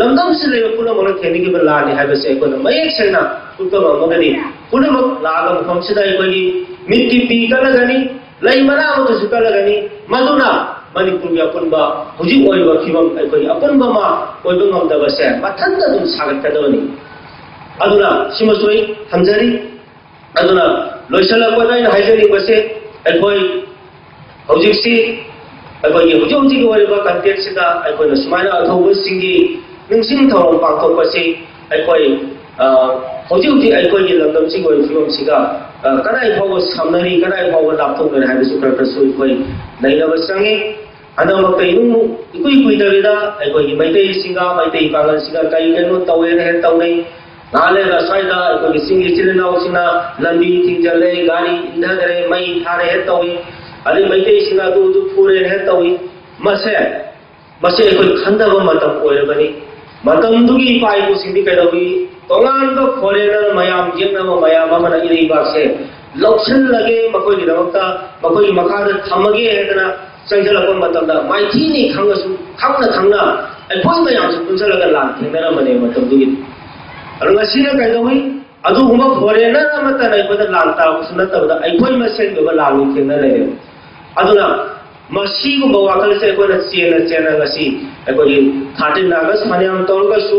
ꯂꯝꯗꯝꯁꯤꯗ ꯂꯩꯕ ꯄꯨꯝꯅꯃꯛꯅ ꯊꯦꯡꯅꯈꯤꯕ ꯂꯥꯟꯅꯤ ꯍꯥꯏꯕꯁꯦ ꯑꯩꯈꯣꯏꯅ ꯃꯌꯦꯛ ꯁꯦꯡꯅ ꯎꯠꯄ ꯉꯝꯃꯒꯗꯤ, ꯄꯨꯝꯅꯃꯛ ꯂꯥꯛꯑꯒ ꯃꯐꯝꯁꯤꯗ ꯑꯩꯈꯣꯏꯒꯤ ꯃꯤꯠꯀꯤ ꯄꯤ ꯀꯠꯂꯒꯅꯤ, ꯂꯩ ꯃꯅꯥ ꯑꯃꯠꯇꯁꯨ ꯀꯠꯂꯒꯅꯤ꯫ ꯃꯗꯨꯅ ꯃꯅꯤꯄꯨꯔꯒꯤ ꯑꯄꯨꯟꯕ ꯍꯧꯖꯤꯛ ꯑꯣꯏꯔꯤꯕ ꯐꯤꯕꯝ, ꯑꯩꯈꯣꯏꯒꯤ ꯑꯄꯨꯟꯕ ꯑꯃ ꯑꯣꯏꯕ ꯉꯝꯗꯕꯁꯦ ꯃꯊꯟꯇ ꯑꯗꯨꯝ ꯁꯥꯒꯠꯀꯗꯕꯅꯤ꯫ ꯑꯗꯨꯅ ꯁꯤꯃꯁꯨ ꯑꯩ ꯊꯝꯖꯔꯤ꯫ ꯑꯗꯨꯅ ꯂꯣꯏꯁꯤꯜꯂꯛꯄꯗ ꯑꯩꯅ ꯍꯥꯏꯖꯅꯤꯡꯕꯁꯦ, ꯑꯩꯈꯣꯏ ꯍꯧꯖꯤꯛꯁꯤ ꯑꯩꯈꯣꯏꯒꯤ ꯍꯧꯖꯤꯛ ꯍꯧꯖꯤꯛ ꯑꯣꯏꯔꯤꯕ ꯀꯟꯇꯦꯛꯁꯤꯗ ꯑꯩꯈꯣꯏꯅ ꯁꯨꯃꯥꯏꯅ ꯑꯊꯧꯕꯁꯤꯡꯒꯤ ꯅꯤꯡꯁꯤꯡ ꯊꯧꯔꯝ ꯄꯥꯡꯊꯣꯛꯄꯁꯤ ꯑꯩꯈꯣꯏ, ꯑ, ꯍꯧꯖꯤꯛ ꯍꯧꯖꯤꯛ ꯑꯩꯈꯣꯏꯒꯤ ꯂꯝꯗꯝꯁꯤꯒꯤ ꯑꯣꯏꯕ ꯐꯤꯕꯝꯁꯤꯒ, ꯑ, ꯀꯗꯥꯏ ꯐꯥꯎꯕ ꯁꯝꯅꯔꯤ, ꯀꯗꯥꯏ ꯐꯥꯎꯕ ꯂꯥꯞꯊꯣꯛꯅꯔꯤ ꯍꯥꯏꯕꯁꯤ ꯈꯔ ꯈꯔꯁꯨ ꯑꯩꯈꯣꯏ ꯅꯩꯅꯕ ꯆꯪꯉꯤ꯫ ꯍꯟꯗꯛꯃꯛꯇ ꯏꯅꯨꯡ ꯏꯀꯨꯏ ꯀꯨꯏꯗꯕꯤꯗ ꯑꯩꯈꯣꯏꯒꯤ ꯃꯩꯇꯩꯁꯤꯡꯒ, ꯃꯩꯇꯩ ꯄꯥꯡꯒꯜꯁꯤꯒ ꯀꯔꯤ ꯀꯩꯅꯣ ꯇꯧꯋꯦꯅ ꯍꯦꯛ ꯇꯧꯅꯩ꯫ ꯉꯥꯏꯍꯥꯛ ꯂꯩꯔꯒ ꯁ꯭ꯋꯥꯏꯗ ꯑꯩꯈꯣꯏꯒꯤ ꯆꯤꯡꯒꯤ ꯏꯆꯤꯜ ꯏꯅꯥꯎꯁꯤꯡꯅ ꯂꯝꯕꯤ ꯊꯤꯡꯖꯜꯂꯦ, ꯒꯥꯔꯤ ꯏꯟꯊꯈ꯭ꯔꯦ, ꯃꯩ ꯊꯥꯔꯦ ꯍꯦꯛ ꯇꯧꯏ꯫ ꯑꯗꯩ ꯃꯩꯇꯩꯁꯤꯡꯅ ꯑꯗꯨ ꯑꯗꯨ ꯐꯨꯔꯦꯅ ꯍꯦꯛ ꯇꯧꯏ꯫ ꯃꯁꯦ, ꯃꯁꯦ ꯑꯩꯈꯣꯏ ꯈꯟꯊꯕ ꯃꯇꯝ ꯑꯣꯏꯔꯕꯅꯤ꯫ ꯃꯇꯝꯗꯨꯒꯤ ꯏꯄꯥ ꯏꯄꯨꯁꯤꯡꯗꯤ ꯀꯩꯗꯧꯏ? ꯇꯣꯉꯥꯟꯕ ꯐꯣꯔꯦꯅꯔ ꯃꯌꯥꯝ ꯌꯦꯛꯅꯕ ꯃꯌꯥꯝ ꯑꯃꯅ ꯏꯔꯩꯕꯥꯛꯁꯦ ꯂꯧꯁꯤꯜꯂꯒꯦ, ꯃꯈꯣꯏꯒꯤꯗꯃꯛꯇ, ꯃꯈꯣꯏꯒꯤ ꯃꯈꯥꯗ ꯊꯝꯃꯒꯦ ꯍꯥꯏꯗꯅ ꯆꯪꯁꯤꯜꯂꯛꯄ ꯃꯇꯝꯗ ꯃꯥꯏꯊꯤꯅꯤ ꯈꯪꯉꯁꯨ, ꯈꯪꯅ ꯈꯪꯅ ꯑꯩꯈꯣꯏ ꯃꯌꯥꯝꯁꯨ ꯄꯨꯟꯁꯤꯜꯂꯒ ꯂꯥꯟ ꯊꯦꯡꯅꯔꯝꯕꯅꯦ ꯃꯇꯝꯗꯨꯒꯤ꯫ ꯑꯗꯣ ꯉꯁꯤꯅ ꯀꯩꯗꯧꯏ? ꯑꯗꯨꯒꯨꯝꯕ ꯐꯣꯔꯦꯅꯔ ꯑꯃꯠꯇꯅ ꯑꯩꯈꯣꯏꯗ ꯂꯥꯟ ꯇꯥꯔꯛꯄꯁꯨ ꯅꯠꯇꯕꯗ ꯑꯩꯈꯣꯏ ꯃꯁꯦꯟꯒꯤ ꯑꯣꯏꯕ ꯂꯥꯟ ꯊꯦꯡꯅ ꯂꯩꯔꯦ꯫ ꯑꯗꯨꯅ ꯃꯁꯤꯒꯨꯝꯕ ꯋꯥꯈꯜꯁꯦ ꯑꯩꯈꯣꯏꯅ ꯆꯦꯟꯅ ꯆꯦꯟꯅ ꯉꯁꯤ ꯑꯩꯈꯣꯏꯒꯤ thirteen August ꯐꯅꯌꯥꯝ ꯇꯧꯔꯒꯁꯨ,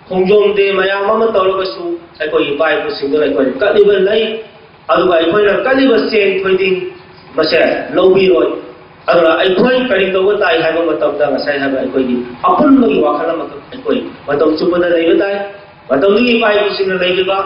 ꯈꯣꯡꯖꯣꯝ ꯗꯦ ꯃꯌꯥꯝ ꯑꯃ ꯇꯧꯔꯒꯁꯨ, ꯑꯩꯈꯣꯏꯒꯤ ꯏꯄꯥ ꯏꯄꯨꯁꯤꯡꯗꯨꯅ ꯑꯩꯈꯣꯏꯅ ꯀꯠꯂꯤꯕ ꯂꯩ, ꯑꯗꯨꯒ ꯑꯩꯈꯣꯏꯅ ꯀꯠꯂꯤꯕ ꯁꯦꯟ ꯊꯣꯏꯗꯤꯡ ꯃꯁꯦ ꯂꯧꯕꯤꯔꯣꯏ꯫ ꯑꯗꯨꯅ ꯑꯩꯈꯣꯏ ꯀꯔꯤ ꯇꯧꯕ ꯇꯥꯏ ꯍꯥꯏꯕ ꯃꯇꯝꯗ ꯉꯁꯥꯏ ꯍꯥꯏꯕ ꯑꯩꯈꯣꯏꯒꯤ ꯑꯄꯨꯟꯕꯒꯤ ꯋꯥꯈꯜ ꯑꯃꯈꯛ ꯑꯩꯈꯣꯏ ꯃꯇꯝ ꯆꯨꯞꯄꯗ ꯂꯩꯕ ꯇꯥꯏ꯫ ꯃꯇꯝꯗꯨꯒꯤ ꯏꯄꯥ ꯏꯄꯨꯁꯤꯡꯅ ꯂꯩꯔꯤꯕ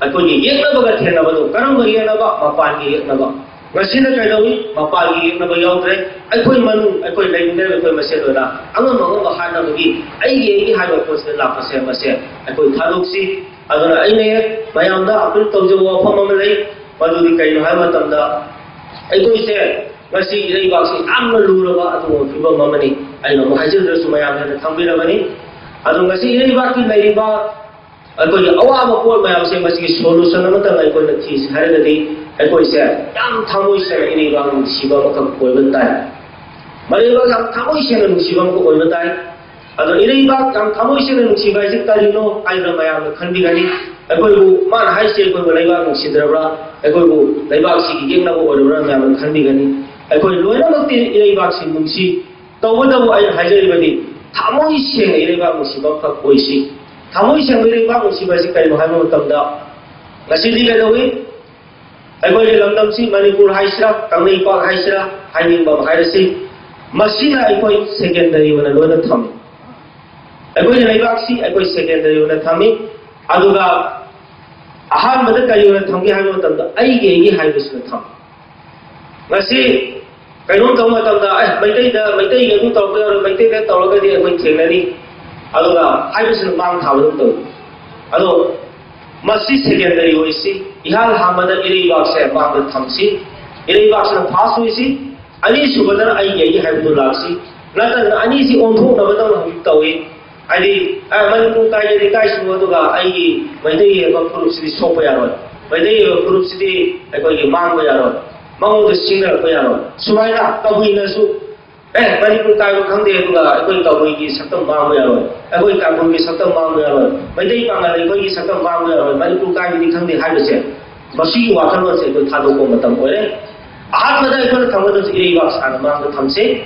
ꯑꯩꯈꯣꯏꯒꯤ ꯌꯦꯛꯅꯕꯒ ꯊꯦꯡꯅꯕꯗꯣ, ꯀꯔꯝꯕ ꯌꯦꯛꯅꯕ? ꯃꯄꯥꯟꯒꯤ ꯌꯦꯛꯅꯕ꯫ ꯉꯁꯤꯅ ꯀꯩꯗꯧꯏ? ꯃꯄꯥꯟꯒꯤ ꯌꯦꯛꯅꯕ ꯌꯥꯎꯗ꯭ꯔꯦ꯫ ꯑꯩꯈꯣꯏ ꯃꯅꯨꯡ, ꯑꯩꯈꯣꯏ ꯂꯩꯃꯤꯟꯅꯔꯤꯕ ꯑꯩꯈꯣꯏ ꯃꯁꯦꯟ ꯑꯣꯏꯅ ꯑꯉꯝ ꯑꯉꯝꯕ ꯍꯥꯠꯅꯕꯒꯤ ꯑꯩꯒꯤ ꯑꯩꯒꯤ ꯍꯥꯏꯕ ꯄꯣꯠꯁꯤꯗ ꯂꯥꯛꯄꯁꯦ, ꯃꯁꯦ ꯑꯩꯈꯣꯏ ꯊꯥꯗꯣꯛꯁꯤ꯫ ꯑꯗꯨꯅ ꯑꯩꯅ ꯍꯦꯛ ꯃꯌꯥꯝꯗ ꯑꯄꯤꯜ ꯇꯧꯖꯕ ꯋꯥꯐꯝ ꯑꯃ ꯂꯩ꯫ ꯃꯗꯨꯗꯤ ꯀꯩꯅꯣ ꯍꯥꯏꯕ ꯃꯇꯝꯗ, ꯑꯩꯈꯣꯏꯁꯦ ꯉꯁꯤ ꯏꯔꯩꯕꯥꯛꯁꯤ ꯌꯥꯝꯅ ꯂꯨꯔꯕ ꯑꯗꯨꯒꯨꯝꯕ ꯐꯤꯕꯝ ꯑꯃꯅꯤ꯫ ꯑꯩꯅ ꯑꯃꯨꯛ ꯍꯥꯏꯖꯤꯟꯗ꯭ꯔꯁꯨ ꯃꯌꯥꯝꯅ ꯈꯪꯕꯤꯔꯕꯅꯤ꯫ ꯑꯗꯣ ꯉꯁꯤ ꯏꯔꯩꯕꯥꯛꯀꯤ ꯂꯩꯔꯤꯕ ꯑꯩꯈꯣꯏꯒꯤ ꯑꯋꯥꯕ ꯄꯣꯠ ꯃꯌꯥꯝꯁꯦ ꯃꯁꯤꯒꯤ solution ꯑꯃꯇꯪ ꯑꯩꯈꯣꯏꯅ ꯊꯤꯁꯤ ꯍꯥꯏꯔꯒꯗꯤ, ꯑꯩꯈꯣꯏꯁꯦ ꯌꯥꯝ ꯊꯃꯣꯏ ꯁꯦꯡꯅ ꯏꯔꯩꯕꯥꯛ ꯅꯨꯡꯁꯤꯕ ꯑꯃꯈꯛ ꯑꯣꯏꯕ ꯇꯥꯏ꯫ ꯃꯔꯩꯕꯥꯛ ꯌꯥꯝ ꯊꯃꯣꯏ ꯁꯦꯡꯅ ꯅꯨꯡꯁꯤꯕ ꯑꯃꯈꯛ ꯑꯣꯏꯕ ꯇꯥꯏ꯫ ꯑꯗꯣ ꯏꯔꯩꯕꯥꯛ ꯌꯥꯝ ꯊꯃꯣꯏ ꯁꯦꯡꯅ ꯅꯨꯡꯁꯤꯕ ꯍꯥꯏꯁꯦ ꯀꯔꯤꯅꯣ ꯍꯥꯏꯗꯅ ꯃꯌꯥꯝꯅ ꯈꯟꯕꯤꯒꯅꯤ꯫ ꯑꯩꯈꯣꯏꯕꯨ, ꯃꯥꯅ ꯍꯥꯏꯁꯦ ꯑꯩꯈꯣꯏꯕꯨ ꯂꯩꯕꯥꯛ ꯅꯨꯡꯁꯤꯗ꯭ꯔꯕ꯭ꯔꯥ, ꯑꯩꯈꯣꯏꯕꯨ ꯂꯩꯕꯥꯛꯁꯤꯒꯤ ꯌꯦꯛꯅꯕ ꯑꯣꯏꯔꯕ꯭ꯔꯥ ꯃꯌꯥꯝꯅ ꯈꯟꯕꯤꯒꯅꯤ꯫ ꯑꯩꯈꯣꯏ ꯂꯣꯏꯅꯃꯛꯇꯤ ꯏꯔꯩꯕꯥꯛꯁꯤ ꯅꯨꯡꯁꯤ꯫ ꯇꯧꯕꯇꯕꯨ ꯑꯩꯅ ꯍꯥꯏꯖꯔꯤꯕꯗꯤ ꯊꯃꯣꯏ ꯁꯦꯡꯅ ꯏꯔꯩꯕꯥꯛ ꯅꯨꯡꯁꯤꯕ ꯑꯃꯈꯛ ꯑꯣꯏꯁꯤ꯫ ꯊꯃꯣꯏ ꯁꯦꯡꯕ ꯏꯔꯩꯕꯥꯛ ꯅꯨꯡꯁꯤꯕ ꯑꯁꯤ ꯀꯔꯤꯅꯣ ꯍꯥꯏꯕ ꯃꯇꯝꯗ, ꯉꯁꯤꯗꯤ ꯀꯩꯗꯧꯏ? ꯑꯩꯈꯣꯏꯒꯤ ꯂꯝꯗꯝꯁꯤ ꯃꯅꯤꯄꯨꯔ ꯍꯥꯏꯁꯤꯔꯥ, ꯀꯪꯂꯩꯄꯥꯛ ꯍꯥꯏꯁꯤꯔꯥ, ꯍꯥꯏꯅꯤꯡꯕ ꯑꯃ ꯍꯥꯏꯔꯁꯤ, ꯃꯁꯤꯅ ꯑꯩꯈꯣꯏ ꯁꯦꯀꯦꯟꯗꯔꯤ ꯑꯣꯏꯅ ꯂꯣꯏꯅ ꯊꯝꯃꯤ꯫ ꯑꯩꯈꯣꯏꯒꯤ ꯂꯩꯕꯥꯛꯁꯤ ꯑꯩꯈꯣꯏ ꯁꯦꯀꯦꯟꯗꯔꯤ ꯑꯣꯏꯅ ꯊꯝꯃꯤ꯫ ꯑꯗꯨꯒ ꯑꯍꯥꯟꯕꯗ ꯀꯔꯤ ꯑꯣꯏꯅ ꯊꯝꯒꯦ ꯍꯥꯏꯕ ꯃꯇꯝꯗ ꯑꯩꯒꯤ, ꯑꯩꯒꯤ ꯍꯥꯏꯕꯁꯤꯅ ꯊꯝꯃꯤ꯫ ꯉꯁꯤ ꯀꯩꯅꯣꯝ ꯇꯧꯕ ꯃꯇꯝꯗ, "ꯑꯦ, ꯃꯩꯇꯩꯗ, ꯃꯩꯇꯩꯒꯤ ꯑꯗꯨ ꯇꯧꯔꯛꯄ ꯌꯥꯔꯣꯏ, ꯃꯩꯇꯩꯗ ꯇꯧꯔꯒꯗꯤ ꯑꯩꯈꯣꯏ ꯊꯦꯡꯅꯅꯤ", ꯑꯗꯨꯒ ꯍꯥꯏꯕꯁꯤꯅ ꯃꯥꯡ ꯊꯥꯕ ꯑꯗꯨꯝ ꯇꯧꯏ꯫ ꯑꯗꯣ ꯃꯁꯤ ꯁꯦꯀꯦꯟꯗꯔꯤ ꯑꯣꯏꯁꯤ꯫ ꯏꯍꯥꯟ ꯍꯥꯟꯕꯗ ꯏꯔꯩꯕꯥꯛꯁꯦ ꯃꯥꯡꯗ ꯊꯝꯁꯤ꯫ ꯏꯔꯩꯕꯥꯛꯁꯤꯅ ꯐꯥꯔꯁ ꯑꯣꯏꯁꯤ꯫ ꯑꯅꯤꯁꯨꯕꯗꯅ ꯑꯩꯒꯤ, ꯑꯩꯒꯤ ꯍꯥꯏꯕꯗꯨ ꯂꯥꯛꯁꯤ꯫ ꯅꯠꯇ꯭ꯔꯒꯅ ꯑꯅꯤꯁꯤ ꯑꯣꯟꯊꯣꯛꯅꯕꯗꯧꯅ ꯍꯧꯖꯤꯛ ꯇꯧꯏ꯫ ꯍꯥꯏꯗꯤ, ꯑ, ꯃꯅꯤꯄꯨꯔ ꯀꯥꯏꯒꯤ ꯂꯩꯀꯥꯏꯁꯤꯡ ꯑꯗꯨꯒ ꯑꯩꯒꯤ ꯃꯩꯇꯩ ꯑꯣꯏꯕ ꯐꯨꯔꯨꯞꯁꯤꯗꯤ ꯁꯣꯛꯄ ꯌꯥꯔꯣꯏ, ꯃꯩꯇꯩ ꯑꯣꯏꯕ ꯐꯨꯔꯨꯞꯁꯤꯗꯤ ꯑꯩꯈꯣꯏꯒꯤ ꯃꯥꯡꯕ ꯌꯥꯔꯣꯏ, ꯃꯉꯣꯟꯗ ꯁꯤꯡꯅꯔꯛꯄ ꯌꯥꯔꯣꯏ꯫ ꯁꯨꯃꯥꯏꯅ ꯀꯕꯨꯏꯅꯁꯨ, "ꯑꯦ, ꯃꯅꯤꯄꯨꯔ ꯀꯥꯏꯕ ꯈꯪꯗꯦ, ꯑꯗꯨꯒ ꯑꯩꯈꯣꯏ ꯀꯕꯨꯏꯒꯤ ꯁꯛꯇꯝ ꯃꯥꯡꯕ ꯌꯥꯔꯣꯏ, ꯑꯩꯈꯣꯏ ꯇꯥꯡꯈꯨꯜꯒꯤ ꯁꯛꯇꯝ ꯃꯥꯡꯕ ꯌꯥꯔꯣꯏ, ꯃꯩꯇꯩ ꯄꯥꯉꯜ ꯑꯩꯈꯣꯏꯒꯤ ꯁꯛꯇꯝ ꯃꯥꯡꯕ ꯌꯥꯔꯣꯏ, ꯃꯅꯤꯄꯨꯔ ꯀꯥꯏꯕꯗꯤ ꯈꯪꯗꯦ" ꯍꯥꯏꯕꯁꯦ, ꯃꯁꯤꯒꯤ ꯋꯥꯈꯜꯂꯣꯟꯁꯦ ꯑꯩꯈꯣꯏ ꯊꯥꯗꯣꯛꯄ ꯃꯇꯝ ꯑꯣꯏꯔꯦ꯫ ꯑꯍꯥꯟꯕꯗ ꯑꯩꯈꯣꯏꯅ ꯊꯝꯒꯗꯕꯁꯤ ꯏꯔꯩꯕꯥꯛ ꯁꯥꯅ ꯃꯥꯡꯗ ꯊꯝꯁꯦ꯫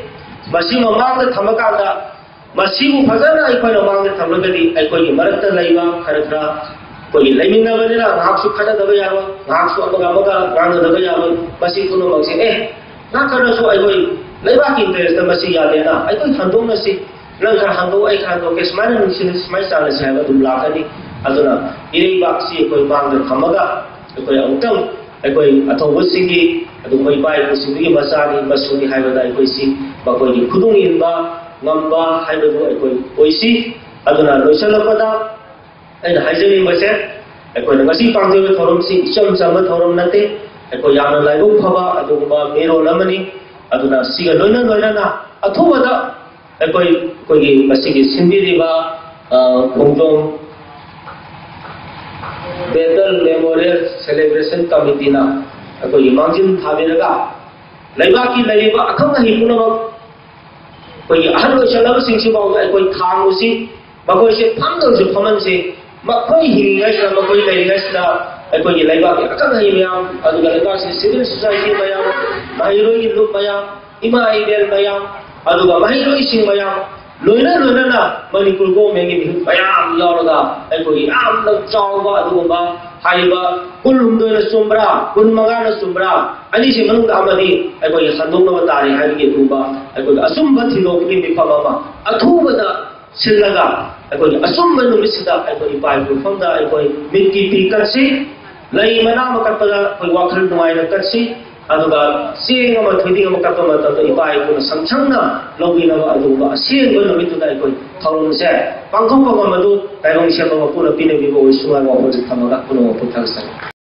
ꯃꯁꯤ ꯃꯃꯥꯡꯗ ꯊꯝꯃꯀꯥꯟꯗ ꯃꯁꯤꯕꯨ ꯐꯖꯅ ꯑꯩꯈꯣꯏꯅ ꯃꯥꯡꯗ ꯊꯝꯂꯒꯗꯤ ꯑꯩꯈꯣꯏꯒꯤ ꯃꯔꯛꯇ ꯂꯩꯕ ꯈꯔ ꯈꯔ ꯑꯩꯈꯣꯏꯒꯤ ꯂꯩꯃꯤꯟꯅꯕꯅꯤꯅ ꯉꯥꯏꯍꯥꯛꯁꯨ ꯈꯠꯅꯗꯕ ꯌꯥꯔꯣꯏ, ꯉꯥꯏꯍꯥꯛꯁꯨ ꯑꯃꯒ ꯑꯃꯒ ꯉꯥꯡꯅꯗꯕ ꯌꯥꯔꯣꯏ꯫ ꯃꯁꯤ ꯄꯨꯝꯅꯃꯛꯁꯦ, "ꯑꯦ, ꯅꯠꯇ꯭ꯔꯒꯁꯨ ꯑꯩꯈꯣꯏ ꯂꯩꯕꯥꯛꯀꯤ ꯏꯟꯇꯔꯦꯁꯇ ꯃꯁꯤ ꯌꯥꯗꯦꯅ ꯑꯩꯈꯣꯏ ꯍꯟꯗꯣꯛꯅꯁꯤ, ꯅꯪ ꯈꯔ ꯍꯟꯗꯣꯛ, ꯑꯩ ꯈꯔ ꯍꯟꯗꯣꯛꯀꯦ, ꯁꯨꯃꯥꯏꯅ ꯅꯨꯡꯁꯤꯅ ꯁꯨꯃꯥꯏꯅ ꯆꯥꯟꯅꯁꯤ" ꯍꯥꯏꯕ ꯑꯗꯨꯝ ꯂꯥꯛꯀꯅꯤ꯫ ꯑꯗꯨꯅ ꯏꯔꯩꯕꯥꯛꯁꯤ ꯑꯩꯈꯣꯏ ꯃꯥꯡꯗ ꯊꯝꯃꯒ ꯑꯩꯈꯣꯏ ꯑꯃꯨꯛꯇꯪ ꯑꯩꯈꯣꯏ ꯑꯊꯧꯕꯁꯤꯡꯒꯤ, ꯑꯗꯨ ꯑꯩꯈꯣꯏ ꯏꯄꯥ ꯏꯄꯨꯁꯤꯡꯗꯨꯒꯤ ꯃꯆꯥꯅꯤ, ꯃꯁꯨꯅꯤ ꯍꯥꯏꯕꯗ ꯑꯩꯈꯣꯏꯁꯤ ꯃꯈꯣꯏꯒꯤ ꯈꯨꯗꯨꯡ ꯏꯟꯕ ꯉꯝꯕ ꯍꯥꯏꯕꯗꯨ ꯑꯩꯈꯣꯏ ꯑꯣꯏꯁꯤ꯫ ꯑꯗꯨꯅ ꯂꯣꯏꯁꯤꯜꯂꯛꯄꯗ ꯑꯩꯅ ꯍꯥꯏꯖꯅꯤꯡꯕꯁꯦ, ꯑꯩꯈꯣꯏꯅ ꯉꯁꯤ ꯄꯥꯡꯊꯣꯛꯏꯕ ꯊꯧꯔꯝꯁꯤ ꯏꯆꯝ ꯆꯝꯕ ꯊꯧꯔꯝ ꯅꯠꯇꯦ꯫ ꯑꯩꯈꯣꯏ ꯌꯥꯝꯅ ꯂꯥꯏꯕꯛ ꯐꯕ ꯑꯗꯨꯒꯨꯝꯕ ꯃꯤꯔꯣꯜ ꯑꯃꯅꯤ꯫ ꯑꯗꯨꯅ ꯁꯤꯒ ꯂꯣꯏꯅ ꯂꯣꯏꯅꯅ ꯑꯊꯨꯕꯗ ꯑꯩꯈꯣꯏ, ꯑꯩꯈꯣꯏꯒꯤ ꯃꯁꯤꯒꯤ ꯁꯤꯟꯕꯤꯔꯤꯕ, ꯑ, ꯈꯣꯡꯖꯣꯝ ꯕꯦꯇꯜ ꯃꯦꯃꯣꯔꯤꯌꯦꯜ ꯁꯦꯂꯦꯕ꯭ꯔꯦꯁꯟ ꯀꯃꯤꯇꯤꯅ ꯑꯩꯈꯣꯏꯒꯤ ꯃꯥꯡꯖꯤꯜ ꯊꯥꯕꯤꯔꯒ ꯂꯩꯕꯥꯛꯀꯤ ꯂꯩꯔꯤꯕ ꯑꯈꯪ ꯑꯍꯩ ꯄꯨꯝꯅꯃꯛ ꯑꯩꯈꯣꯏꯒꯤ ꯑꯍꯜ ꯑꯣꯏꯁꯜꯂꯕꯁꯤꯡꯁꯤꯐꯥꯎꯗ ꯑꯩꯈꯣꯏ ꯊꯥꯡꯉꯨꯁꯤ, ꯃꯈꯣꯏꯁꯦ ꯐꯝꯗꯧꯁꯨ ꯐꯝꯍꯟꯁꯤ꯫ ꯃꯈꯣꯏ ꯍꯤꯡꯉꯤꯉꯩꯁꯤꯗ, ꯃꯈꯣꯏ ꯂꯩꯔꯤꯉꯩꯁꯤꯗ ꯑꯩꯈꯣꯏꯒꯤ ꯂꯩꯕꯥꯛꯀꯤ ꯑꯈꯪ ꯑꯍꯩ ꯃꯌꯥꯝ, ꯑꯗꯨꯒ ꯂꯩꯕꯥꯛꯁꯤꯒꯤ ꯁꯤꯚꯤꯜ ꯁꯣꯁꯥꯏꯇꯤ ꯃꯌꯥꯝ, ꯃꯍꯩꯔꯣꯏꯒꯤ ꯂꯨꯞ ꯃꯌꯥꯝ, ꯏꯃꯥ ꯏꯕꯦꯜ ꯃꯌꯥꯝ, ꯑꯗꯨꯒ ꯃꯍꯩꯔꯣꯏꯁꯤꯡ ꯃꯌꯥꯝ, ꯂꯣꯏꯅ ꯂꯣꯏꯅꯅ ꯃꯅꯤꯄꯨꯔ ꯒꯣꯔꯃꯦꯟꯒꯤ ꯃꯤꯍꯨꯠ ꯃꯌꯥꯝ ꯌꯥꯎꯔꯒ ꯑꯩꯈꯣꯏꯒꯤ ꯌꯥꯝꯅ ꯆꯥꯎꯕ ꯑꯗꯨꯒꯨꯝꯕ ꯍꯥꯏꯔꯤꯕ ꯀꯨꯟꯍꯨꯝꯗꯣꯏꯅ ꯆꯨꯝꯕ꯭ꯔꯥ, ꯀꯨꯟꯃꯉꯥꯅ ꯆꯨꯝꯕ꯭ꯔꯥ, ꯑꯅꯤꯁꯤ ꯃꯅꯨꯡꯗ ꯑꯃꯗꯤ ꯑꯩꯈꯣꯏꯒꯤ ꯍꯟꯗꯣꯛꯅꯕ ꯇꯥꯔꯦ ꯍꯥꯏꯕꯒꯤ ꯑꯗꯨꯒꯨꯝꯕ ꯑꯩꯈꯣꯏꯒꯤ ꯑꯆꯨꯝꯕ ꯊꯤꯗꯣꯛꯄꯒꯤ ꯃꯤꯐꯝ ꯑꯃ ꯑꯊꯨꯕꯗ ꯁꯤꯜꯂꯒ ꯑꯩꯈꯣꯏꯒꯤ ꯑꯆꯨꯝꯕ ꯅꯨꯃꯤꯠꯁꯤꯗ ꯑꯩꯈꯣꯏ ꯏꯄꯥ ꯏꯄꯨ ꯃꯐꯝꯗ ꯑꯩꯈꯣꯏ ꯃꯤꯠꯀꯤ ꯄꯤ ꯀꯠꯁꯤ꯫ ꯂꯩ ꯃꯅꯥ ꯑꯃ ꯀꯠꯄꯗ ꯑꯩꯈꯣꯏ ꯋꯥꯈꯜ ꯅꯨꯡꯉꯥꯏꯅ ꯀꯠꯁꯤ꯫ ꯑꯗꯨꯒ ꯆꯦꯡ ꯑꯃ ꯊꯣꯏꯗꯤꯡ ꯑꯃ ꯀꯠꯄ ꯃꯇꯝꯗ ꯏꯄꯥ ꯏꯄꯨꯅ ꯁꯪꯁꯪꯅ ꯂꯧꯕꯤꯅꯕ ꯑꯗꯨꯒꯨꯝꯕ ꯑꯁꯦꯡꯕ ꯅꯨꯃꯤꯠꯇꯨꯗ ꯑꯩꯈꯣꯏ ꯊꯧꯔꯝꯁꯦ ꯄꯥꯡꯊꯣꯛꯄ ꯉꯝꯕꯗꯨ ꯇꯥꯏꯕꯪ ꯁꯦꯝꯕ ꯃꯄꯨꯅ ꯄꯤꯅꯕꯤꯕ ꯑꯣꯏꯁꯅꯨ ꯍꯥꯏꯕ ꯋꯥꯐꯝꯁꯤ ꯊꯝꯃꯒ ꯄꯨꯝꯅꯃꯛꯄꯨ ꯊꯥꯒꯠꯆꯔꯤ꯫